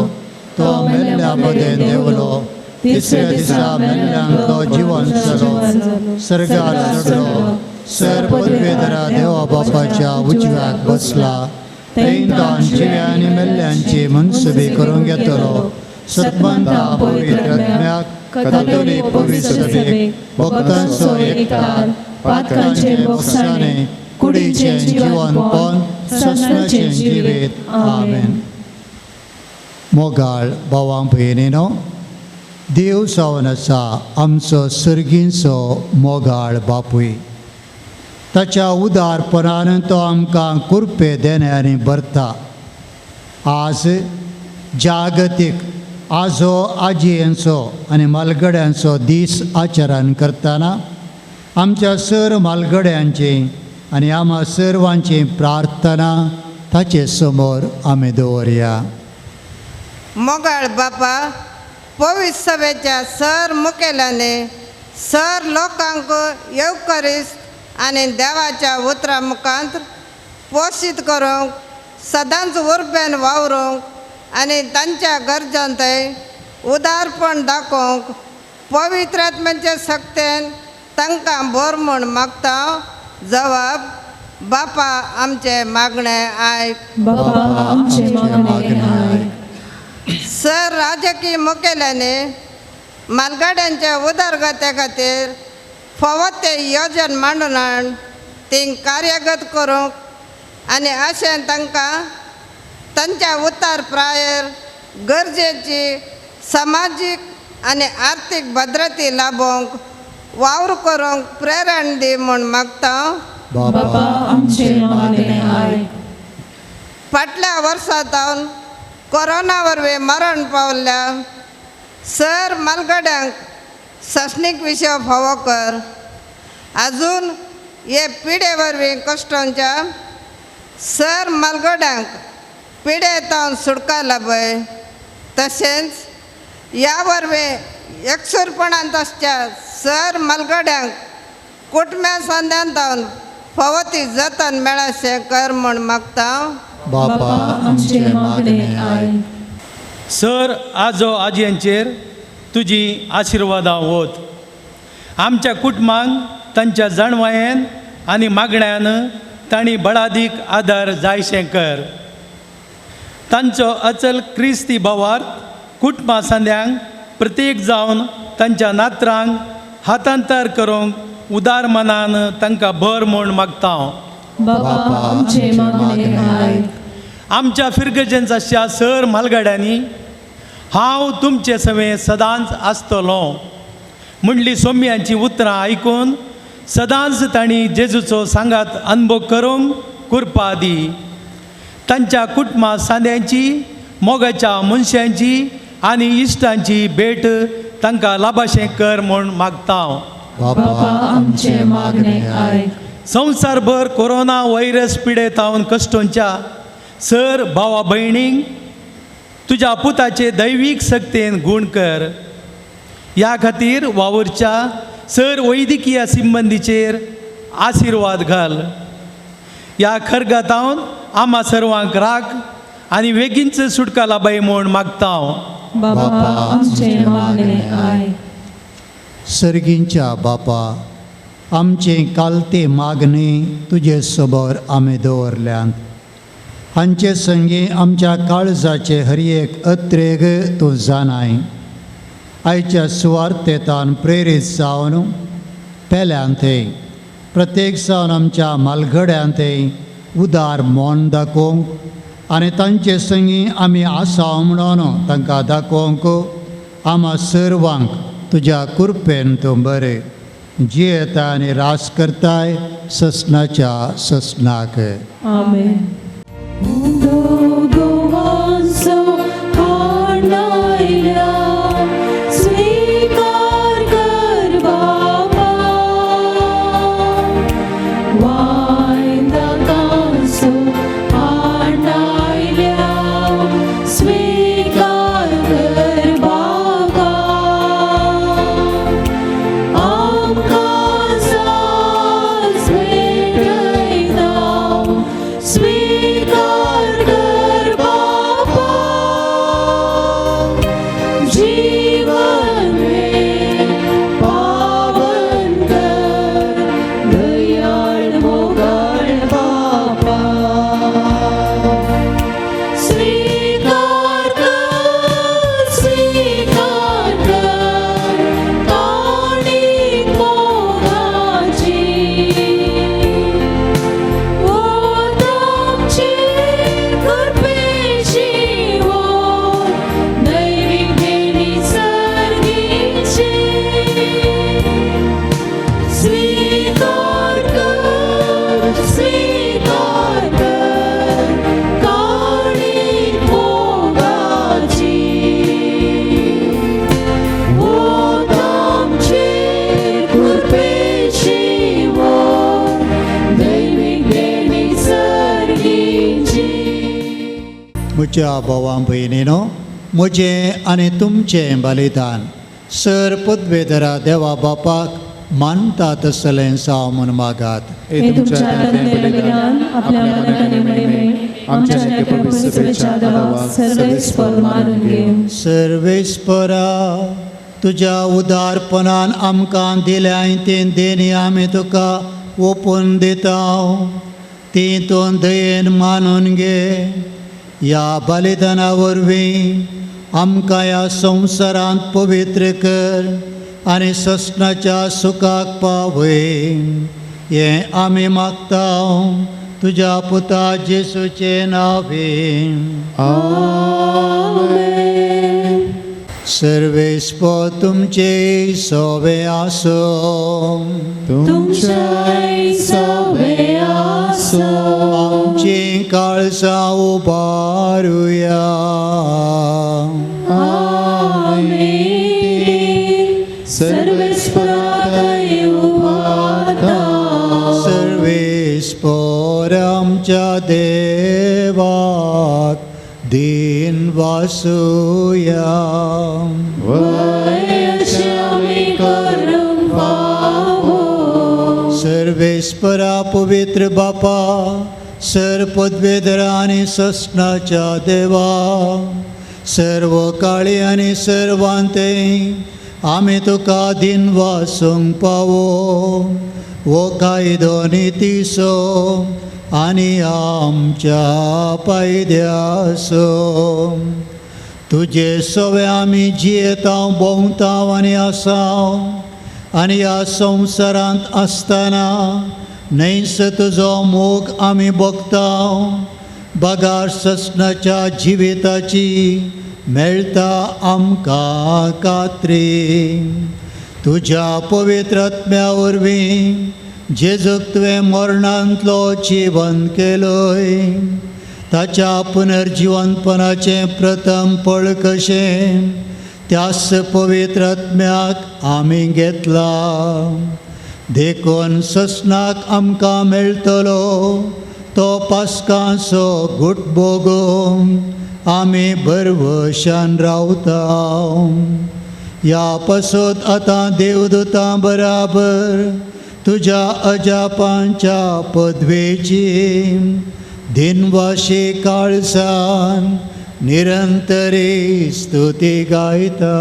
तो मेल्ल्या मदें देंवलो तिसऱ्या दिसा मेल्ल्यांक तो जिवन जालो सर्गार चडलो सर पदवेधरा देवा बापाच्या उजव्याक बसला थंय जिव्या आनी मेल्ल्यांची मनसुबी करूंक येतलो. सतमंता पवित्र आत्म्याक कथोलीक पवित्र सभेक भक्तांचो एकतार पातकांचे बोगसाणे कुडीचें जिवनपण ससनाचें जिवीत. आमेन. मोगाळ भावां भयणीनो, देव जावन आसा आमचो सर्गींचो मोगाळ बापूय. ताच्या उदारपणान तो आमकां कुरपे देण्यांनी भरता. आज जागतीक आजो आजयेंचो आनी मालगड्यांचो दीस आचरण करतना आमच्या सर मालगड्यांची आनी आमा सर्वांची प्रार्थना ताचे समोर आमी दवरया. मोगाळ बापा, पवित्र सभेच्या सर मुखेल्याने सर लोकांक येवकरीस्त आनी देवाच्या उतरा मुखांत पोशीत करूंक सदांच उर्बेन वावरूंक आनी तांच्या गरजांतय उदारपण दाखोवंक पवित्र आत्म्याचे शक्तेन तांकां भर म्हूण मागता. जवाब बापा आमचे मागणें आयक. बापा आमचे मागणें आयक. सर राजकीय मुखेल्याने मालगाड्यांच्या उदरगते खातीर फावो ते योजन मांडून हाड ती कार्यगत करूंक आनी अशें तांकां तांच्या उतार प्रायेर गरजेची समाजीक आनी आर्थीक भद्रती लाभोवंक वावर करूंक प्रेरण दी म्हूण मागता. बापा आमचे मागणें आयक. फाटल्या वर्सा सावन कोरोना वरवीं मरण पावल्ल्या सर मालगड्यांक ससणीक विशय फावो कर. आजून हे पिडे वरवीं कश्टांच्या सर मालगड्यांक पिडे तावन सुटका लाभय. तशेंच ह्या वरवीं एकसूरपणांत आसच्या सर मालगड्यांक कुटुंब्या सांद्यान तावन फावो ती जतन मेळाशें कर म्हूण मागता. बापा आमचे मागणें आयक. सर आजो आजयांचेर तुजी आशिर्वादां वत. आमच्या कुटुंबांक तांच्या जाणवायेन आनी मागण्यान तांणी बळादीक आदार जायशें कर. तांचो अचल क्रिस्ती भावार्थ कुटुंबा सांद्यांक प्रत्येक जावन तांच्या नात्रांक हातांतर करूंक उदार मनान तांकां भर म्हूण मागता. बापा आमचे मागणें आयक. आमच्या फिरगजेंच्या सर मालगाड्यांनी हांव तुमचे सवें सदांच आसतलो म्हणली सोम्यांची उतरां आयकून सदांच तांणी जेजूचो सांगात अनुभव करूंक कुरपा दी. तांच्या कुटुंबा सांद्यांची मोगाच्या मनशांची आनी इश्टांची भेट तांकां लाभाशें कर म्हूण मागता. बापा आमचे मागणें आयक. संवसारभर कोरोना व्हायरस पिडेतावन कश्टोंच्या सर भावा भयणींक तुज्या पुताचे दैवीक सक्तेन गूण कर. ह्या खातीर वावुरच्या सर वैद्यकीय संबंदीचेर आशिर्वाद घाल. ह्या खरगातावन आमा सर्वांक राख आनी वेगींच सुटका लाबाय म्हूण मागता. बाबा आमचें मागणें आयक. सर्गींच्या बापा, आमचें कालते मागणें तुजे समोर आमी दवरल्यांत. हांचे संगी आमच्या काळजाचे हर एक अत्रेग तूं जाणाय. आयच्या सुवार्थेतान प्रेरीत जावन पेल्यांत प्रत्येक जावन आमच्या मालगड्यांत उदार मन दाखोवंक आनी तांचे संगी आमी आसा म्हणून तांकां दाखोवंक आमा सर्वांक तुज्या कृपेन तूं बरें जियेता आनी रास करताय ससनाच्या ससनाक. आमेन. स्वीकार कर बाबा वायंदाकांसो हाणायल्या स्वीकार कर बाबा आमकां साज भेटयता स्वीकार कर बाबा जीवन हें पावन कर दयाळ मोगाळ बापा स्वीकार कर स्वीकार कर काणीक मोगाची वोत आमचे कृपेची वोत दैवीक देणी सर्गीची स्वीकार कर स्वीकार कर काणीक मोगाची वोत आमचे कृपेची वोत दैवीक देणी सर्गीची. म्हज्या भावां भयणीनो, म्हजें आनी तुमचें बलिदान सर पदवेधरा देवा बापाक मानता तसलें जावं म्हूण मागात. हे तुमच्या हातांतलें बलिदान आपल्या मनाक आनी महिमेक आमच्या नित्य पवित्र सभेच्या देवाक सर्वेस्पर मानून घेवं. सर्वेस्परा, तुज्या उदारपणान आमकां दिल्याय ती देणी आमी तुका ओपून दिता, ती तूं दयेन मानून घे. ह्या बलिदाना वरवीं आमकां ह्या संवसारांत पवित्र कर आनी ससनाच्या सुखाक पावय, हें आमी मागता तुज्या पुता जेसूचे नांवे. सर्वेस्पर तुमचे सोवे आसो. तुमच्याय सवे आसो. आमची काळजां उबारुया. आमेन. सर्वेस्पराक उभारता. सर्वेस्पर आमच्या देवाक दीन वासुया. वयश्यामी करूंक फावो. सर्वेस्परा पवित्र बापा, सर पदवेधरा आनी ससनाच्या देवा, सर्व काळी आनी सर्वांते आमी तुका दीन वासूंक पावो. हो कायदो नितीसो आनी आमच्या पायद्यासो. तुजे सवे आमी जियेता, भोंवता आनी आसाव आनी ह्या संवसारांत आसतना न्हयस तुजो मोग आमी भोगता. बगार ससनाच्या जिविताची मेळटा आमकां खात्री. तुज्या पवित्र आत्म्या वरवीं जेजूक तुवें मरणांतलो जिवन केलोय, ताच्या पुनर्जिवनपणाचें प्रथम फळ कशें त्याच पवित्र आत्म्याक आमी घेतला. देखून ससनाक आमकां मेळटलो तो पास्कांचो गुट भोगूंक आमी भरवशान रावता. ह्या पसत आतां देवदूतां बराबर तुज्या अजापांच्या पदवेची दिनवाशी काळसान निरंतरी स्तुती गायता.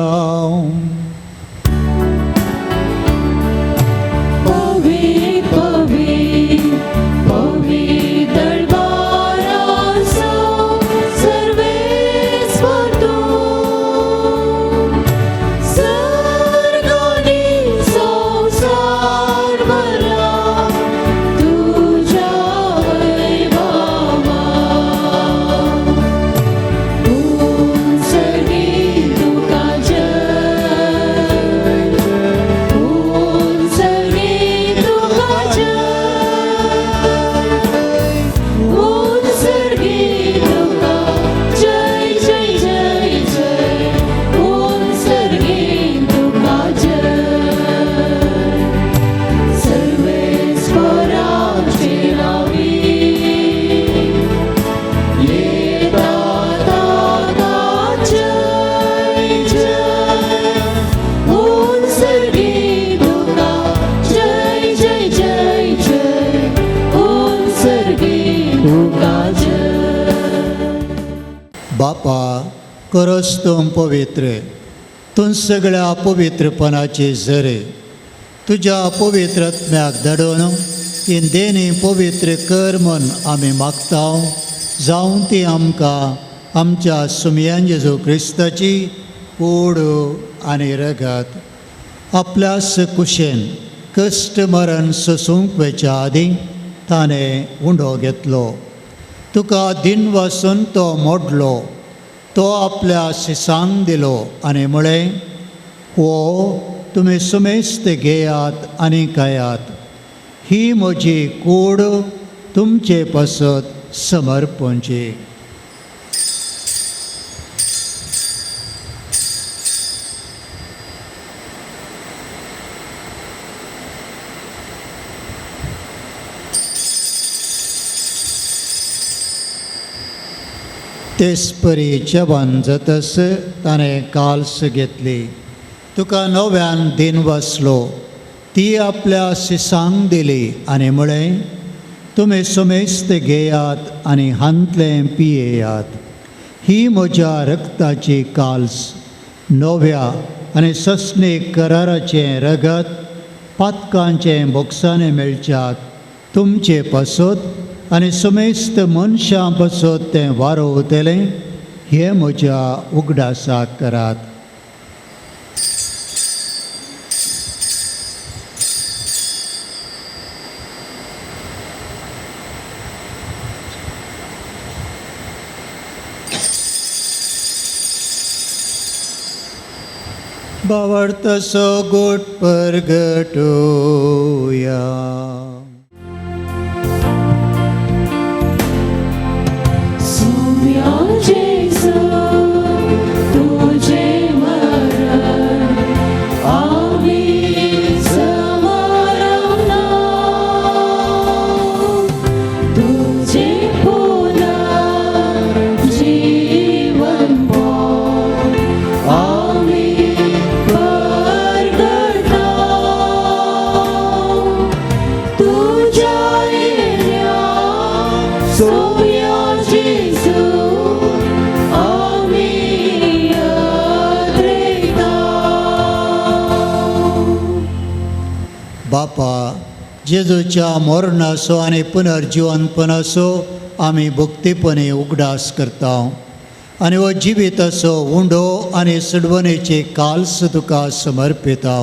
बापा करस तूं पवित्र, तूं सगळ्या पवित्रपणाचे झरे, तुज्या पवित्र आत्म्याक धाडून ती देणी पवित्र कर म्हूण आमी मागता, जावं ती आमकां आमच्या सुमयान जेजू क्रिस्ताची कूड आनी रगत आपल्या कुशेन कश्ट मरण सोसूंक वेच्या आदीं ताणें उंडो घेतलो. तुका दिन वासून तो मोडलो, तो आपल्या शिसांक दिलो आनी म्हळें, हो तुमी सुमेस्त घेयात आनी खायात, ही म्हजी कूड तुमचे पासत समर्पणची. तेच परी जेवण जातस ताणें काल्स घेतली, तुका नव्यान दिन वाचलो, ती आपल्या शिसांक दिली आनी म्हळें, तुमी सुमेस्त घेयात आनी हांतलें पियेयात, ही म्हज्या रक्ताची काल्स, नव्या आनी सस्नीक कराराचें रगत पातकांचें बोगसाणें मेळच्याक तुमचे पासत आनी सुमेस्त मनशां पासत तें वारोवतलें, हें म्हज्या उगडासाक करात. बावडतसो गोट परगटोया. बापा, जेजूच्या मरणाचो आनी पुनर्जिवनपणाचो आमी भक्तीपणी उगडास करता आनी हो जिविताचो उंडो आनी सुडवणेचे काल्स तुका समर्पिता.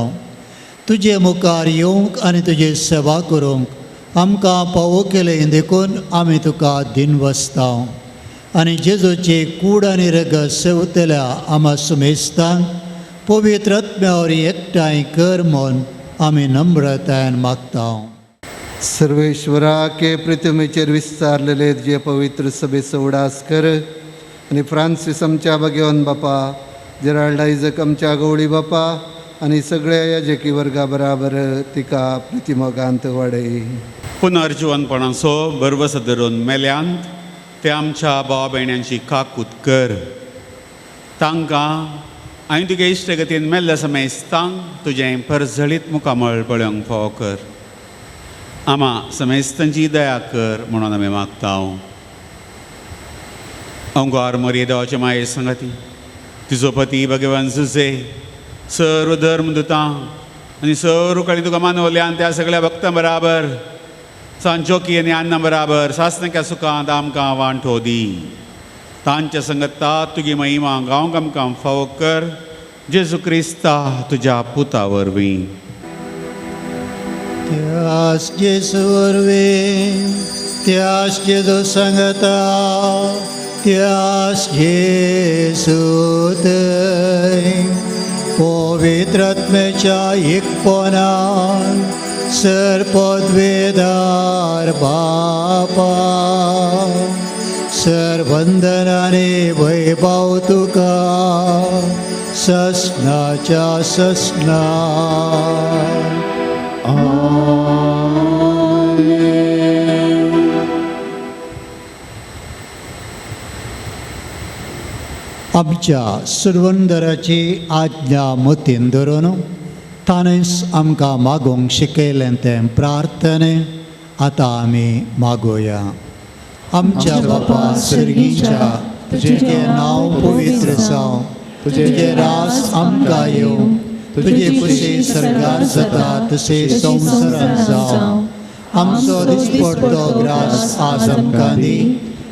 तुजे मुखार येवंक आनी तुजी सेवा करूंक आमकां पावो केलें देखून आमी तुका दिनवसता आनी जेजूची कूड आनी रगत सेवतल्या आमा सुमेस्तांक पवित्र आत्म्या वरी एकठांय कर म्हूण आमी नम्रतायेन मागता. सर्वेश्वरा के पृथ्वीचेर विस्तारलेले जे पवित्र सभेचो उडास कर आनी फ्रांसीस आमच्या भगवान बापा, जेराल्ड आयजक आमच्या गवळी बापा आनी सगळ्या याजकी वर्गा बराबर तिका प्रतिमोगांत वाडय. पुनर्जिवनपणाचो बरवस धरून मेल्यांत ते आमच्या भावा भयण्यांची काकूत कर, तांकां हांवें तुगे इश्टगतीन मेल्ल्या समेस्तांक तुजें परजळीत मुखामळ पळोवंक फावो कर. आमा समेस्तांची दया कर म्हणून आमी मागता. अंगार मरिये देवाचे माये संगती तुजो पती भगवान जुजे सर्व धर्म दुतां आनी सर्व कडेन तुका मानवल्यान त्या सगळ्या भक्तां बराबर सांजोकी आनी अन्ना बराबर सासनाक्या सुखांत आमकां वांटो दी. तांच्या संगता तुगी महिमा गांवक आमकां फावो कर जेजू क्रिस्ता तुज्या पुता वरवीं. त्यास जेजू वरवीं, त्यास जेजू सांगता, त्यास जेजू थंय पवित्र आत्म्याच्या एकपणान सर पदवेदार बापा सर वंदनाने वैभव तुका ससनाच्या ससना. आमच्या सुरवंदराची आज्ञा मतीन धरून ताणेंच आमकां मागूंक शिकयलें तें प्रार्थने आतां आमी मागोया. आमच्या बापा सर्गीच्या, तुजें नांव पवित्र जावं, तुजें रास आमकां येवं, तुजे खुशी सरकार जाता तशें संवसारांत जावं. आमचो दिसपडतो ग्रास आज आमकां दी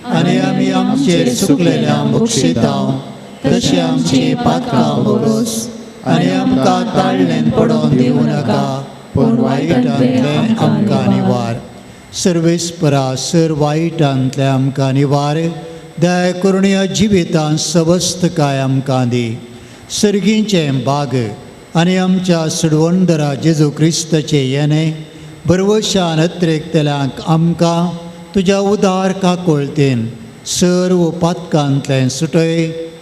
आनी आमी आमचेर चुकलेल्या बक्षिता तशें आमची पातकां बोगोस आनी आमकां ताळ्ळेन पडोवन दिवं नाका, पूण वायटांतलें आमकां निवार. सर्वेस्परा सर वायटांतलें आमकां निवार, दया करुणया जिवितांत सवस्तकाय आमकां दी. सर्गीचें बाग आनी आमच्या सुडवंदरा जेजू क्रिस्ताचें येणें बरवशान अत्रेकतल्यांक आमकां तुज्या उदार काकोळतेन सर्व पातकांतलें सुटय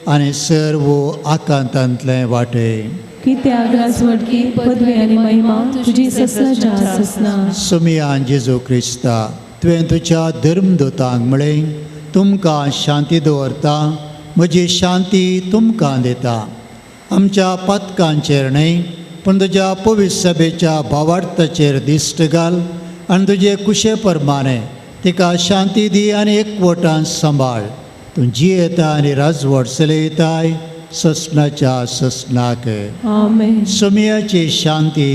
आनी सर्व आकांतांतलें वाटय. कित्याक राजवटकी पदवी आनी महिमा तुजी ससनाच्या ससना. सुमियान जेजू क्रिस्ता, तुवें तुज्या धर्मदूतांक म्हळें, तुमकां शांती दवरता, म्हजी शांती तुमकां दिता. आमच्या पातकांचेर न्हय पूण तुज्या पवित्र सभेच्या भावार्थाचेर दिश्ट घाल आनी तुजे कुशे प्रमाणे तिका शांती दी आनी एकवटान सांबाळ. तूं जियेता आनी राजवट चलयताय ससनाच्या ससनाक. आमेन. सुमियाची शांती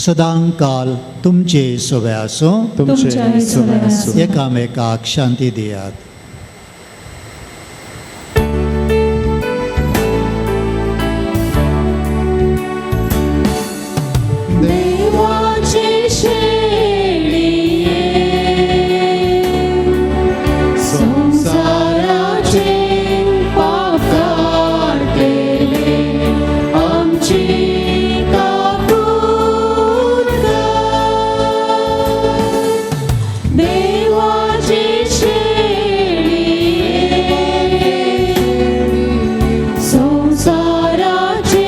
सदांकाल तुमचे सोबे आसूं. तुमच्याय सोबे आसूं. एकामेकाक शांती दियात. देवाचे शेळये संसाराचे पाप काडटले आमची काकूत कर. देवाचे शेळये संसाराचे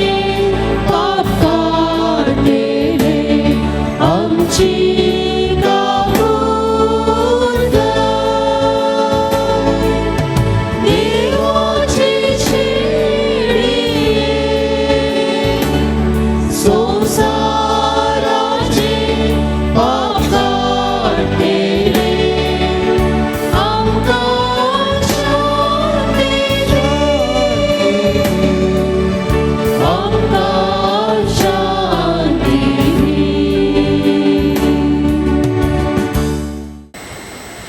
पाप काडटले आमची काकूत कर. देवाचे शेळये संसाराचे पाप काडटले आमकां शांती दी, आमकां शांती दी.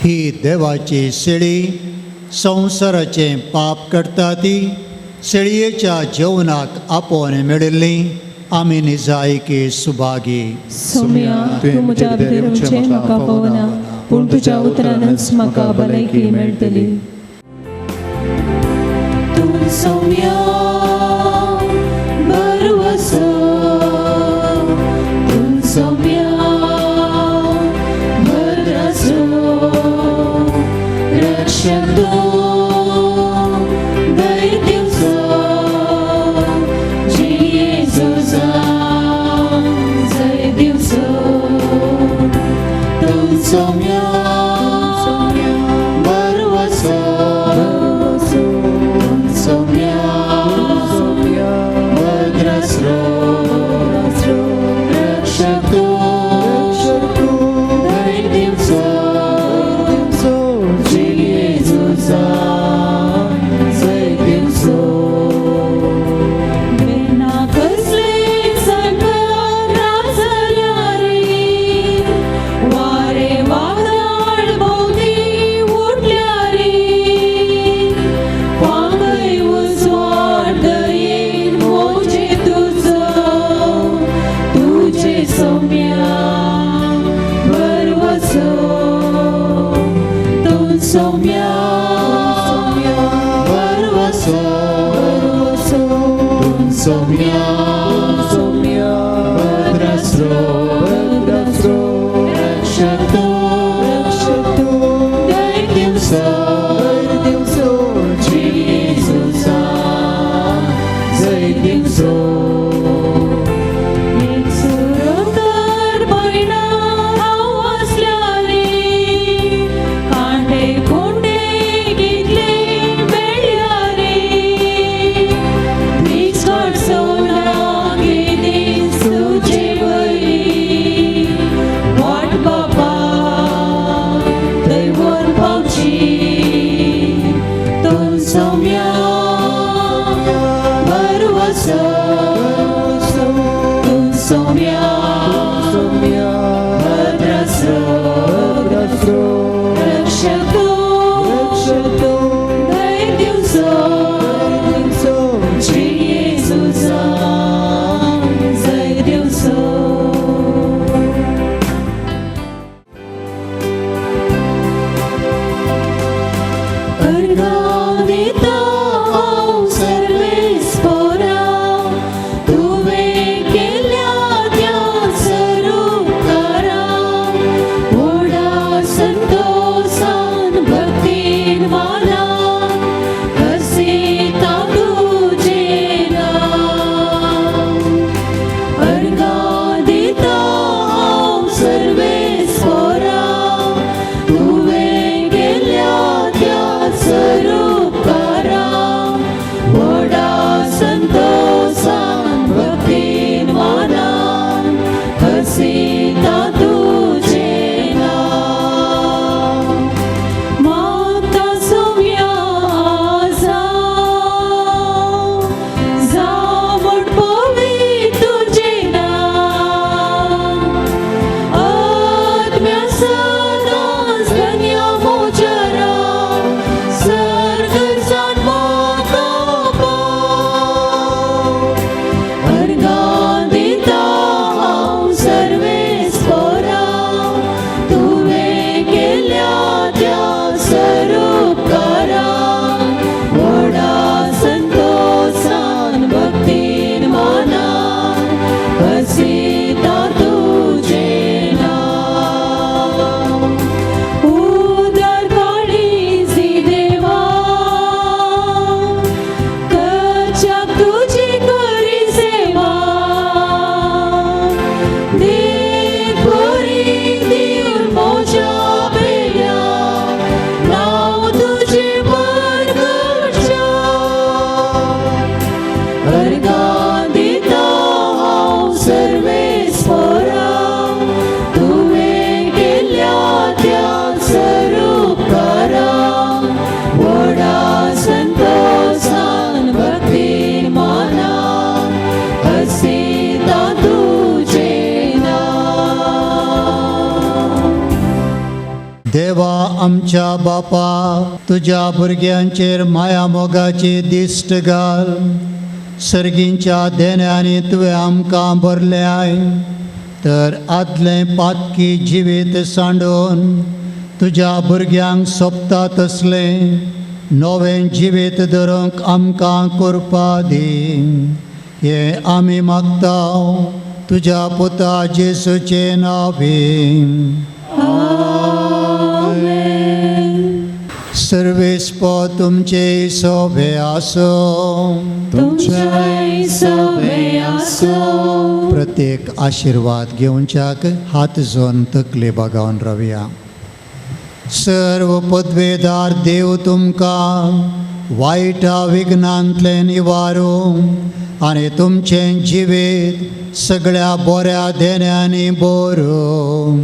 ही देवाची शेळी संवसाराचें पाप करता ती शेळयेच्या जेवणाक आपोवन मेळिल्ली आमी निजायकी सुभागी. सोम्या, तूं म्हज्या भितर येवचें म्हाका पवना, पूण तुज्या उतरानच म्हाका भलायकी मेळटली. तूं सौम्या बरवसो, तूं सौम्या भद्रासो, रक्षक तूं धैर्य दिवचो, जेजूचा जय दिवचो. तूं सौम्या बरवसो, तूं सौम्या सौम्या बरवसो तूं सौम्या भद्रास्रो रक्षक तूं धैर्य दिवचो जेजूसा जय दिवचो. एक सुरोतर भयणा हांव आसल्यार कांडे कुंडे घेतले मेळ्ळ्यार दीस कडसोना गेली तुजे वरी वाट बाबा थंय व्हर पावची. तूं सौम्या बरवसो तूं सौम्या भद्रास्रो रक्षक तूं धैर्य दिवचो जेजूसा जय दिवचो. अर्गां दिता हांव सर्वेस्पोरा तुवें केल्या त्या सरुपकारा व्हडा संतोसान भक्तीन मानान हसिता तुजें नांव. अर्गां दिता हांव सर्वेस्पोरा तुवें केल्या त्या सरुपकारा व्हडा संतोसान भक्तीन मानान हसिता तुजें नांव. मागता सौम्या जावं जावं पवित्र तुजें नांव आत्म्या सदांच धन्य मोजरा सर्गसान म्हाका पाव. अर्गां दिता हांव सर्वेस्पोरा तुवें केल्या त्या सरुपकारा व्हडा संतोसान भक्तीन मानान हसिता तुजें नांव. उदार काळीजी देवा करच्याक तुजी करी सेवा देख बरी दिवन म्हज्या पेल्या नांव तुजें परगटच्या. अर्गां दिता हांव सर्वेस्पोरा तुवें केल्या त्या सरुपकारा व्हडा संतोसान भक्तीन मानान हसिता तुजें नांव. देवा आमच्या बापा, तुज्या भुरग्यांचेर माया मोगाची दिश्ट घाल. सर्गींच्या देण्यांनी तुवें आमकां भरल्याय तर आदलें पातकी जिवीत सांडून तुज्या भुरग्यांक सोबता तसलें नवें जिवीत धरूंक आमकां करपा दी. हें आमी मागता तुज्या पुता जेसूचे नांवें. सर्वेस्पो तुमचे सोबे आसो. तुमच्याय सवे आसो. प्रत्येक आशिर्वाद घेवच्याक हात जोन तकले बागावन रावया. सर्व पदवेदार देव तुमकां वायटा विघ्नांतलें निवारूं आनी तुमचें जिवीत सगळ्या बऱ्या देण्यांनी बरोवं.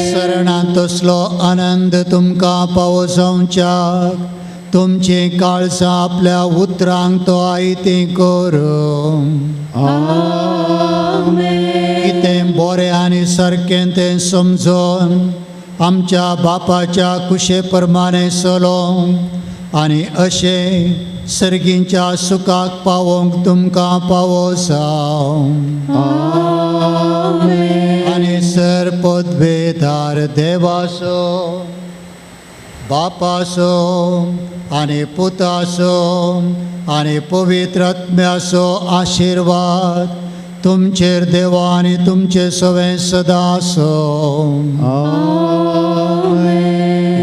सरणांत तसलो आनंद तुमकां पावो जावच्याक तुमचीं काळजां आपल्या उतरांक तो आयतीं करूं. कितें बरें आनी सारकें तें समजून आमच्या बापाच्या कुशे प्रमाणें चलोवंक आनी अशें सर्गींच्या सुखाक पावोवंक तुमकां पावो जावं. आनी सर पदवेदार देवाचो, बापाचो आनी पुताचो आनी पवित्र आत्म्याचो आशिर्वाद तुमचेर देवा आनी तुमचे सवें सदां आसूं.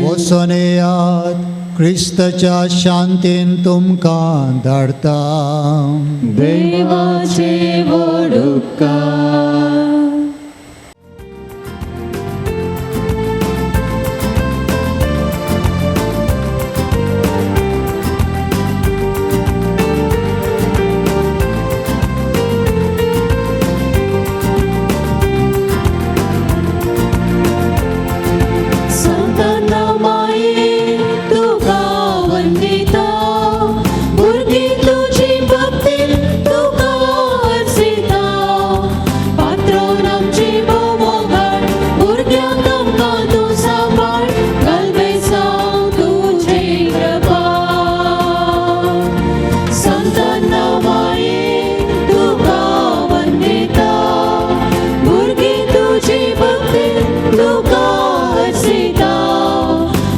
वचोन येयात, क्रिस्ताच्या शांतीन तुमकां धाडटा. देवाचे व्हड उपकार. सांताना माये तुका वंदिता, भुरगीं तुजी भक्ती तुका अर्जिता. पात्रोन आमची भोवोगाड, भुरग्यांक आमकां तूं सांबाळ, घाल बेसांव तुजी कृपा. सांताना माये तुका वंदिता, भुरगीं तुजी भक्ती तुका अर्जिता.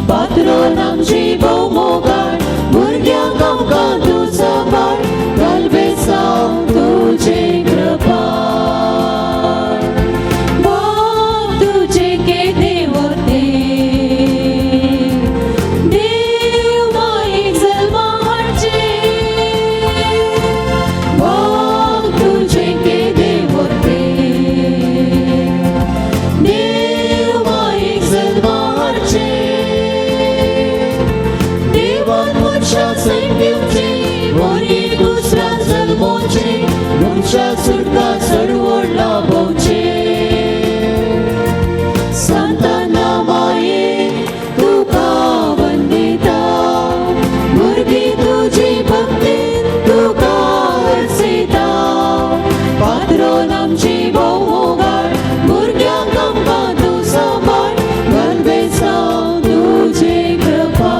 पात्रोन आमची भोवमोगाळ, भुरग्यांक आमकां तूं सांबाळ, घाल बेसांव तुजी कृपा. बाप तुजे केदें देव मायेक जल्मा हाडचे, बाप तुजे केदें देव मायेक जल्मा हाडचे. देवान मनशाक सैम दिवचे, बरी दुसऱ्या जल्मोचे, मनशा सुटका चळवळ लाभोवचे. सांताना माये तुका वंदिता, भुरगीं तुजी भक्ती तुका अर्जिता. पात्रोन आमची भोवमोगाळ, भुरग्यांक आमकां तूं सांबाळ, घाल बेसांव तुजी कृपा.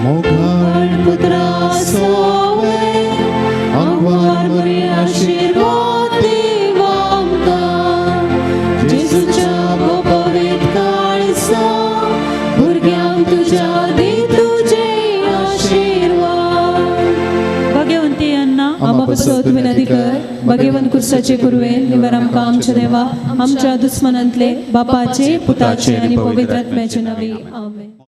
मोगाळ पुत्रा सोवे आंकवार मरी आशिर्वाद दीव आमकां. जेजूच्या पवित्र काळसा भुरग्यांक तुज्या दी तुजे आशिर्वाद. भाग्यवंती अन्ना, आम्हा पासत विनंती कर. भाग्यवंत कुर्साचे कुरवे निवर आमकां आमच्या देवा, आमच्या दुस्मनांतले, बापाचे, पुताचे आनी पवित्र आत्म्याचे नांवी. आमेन.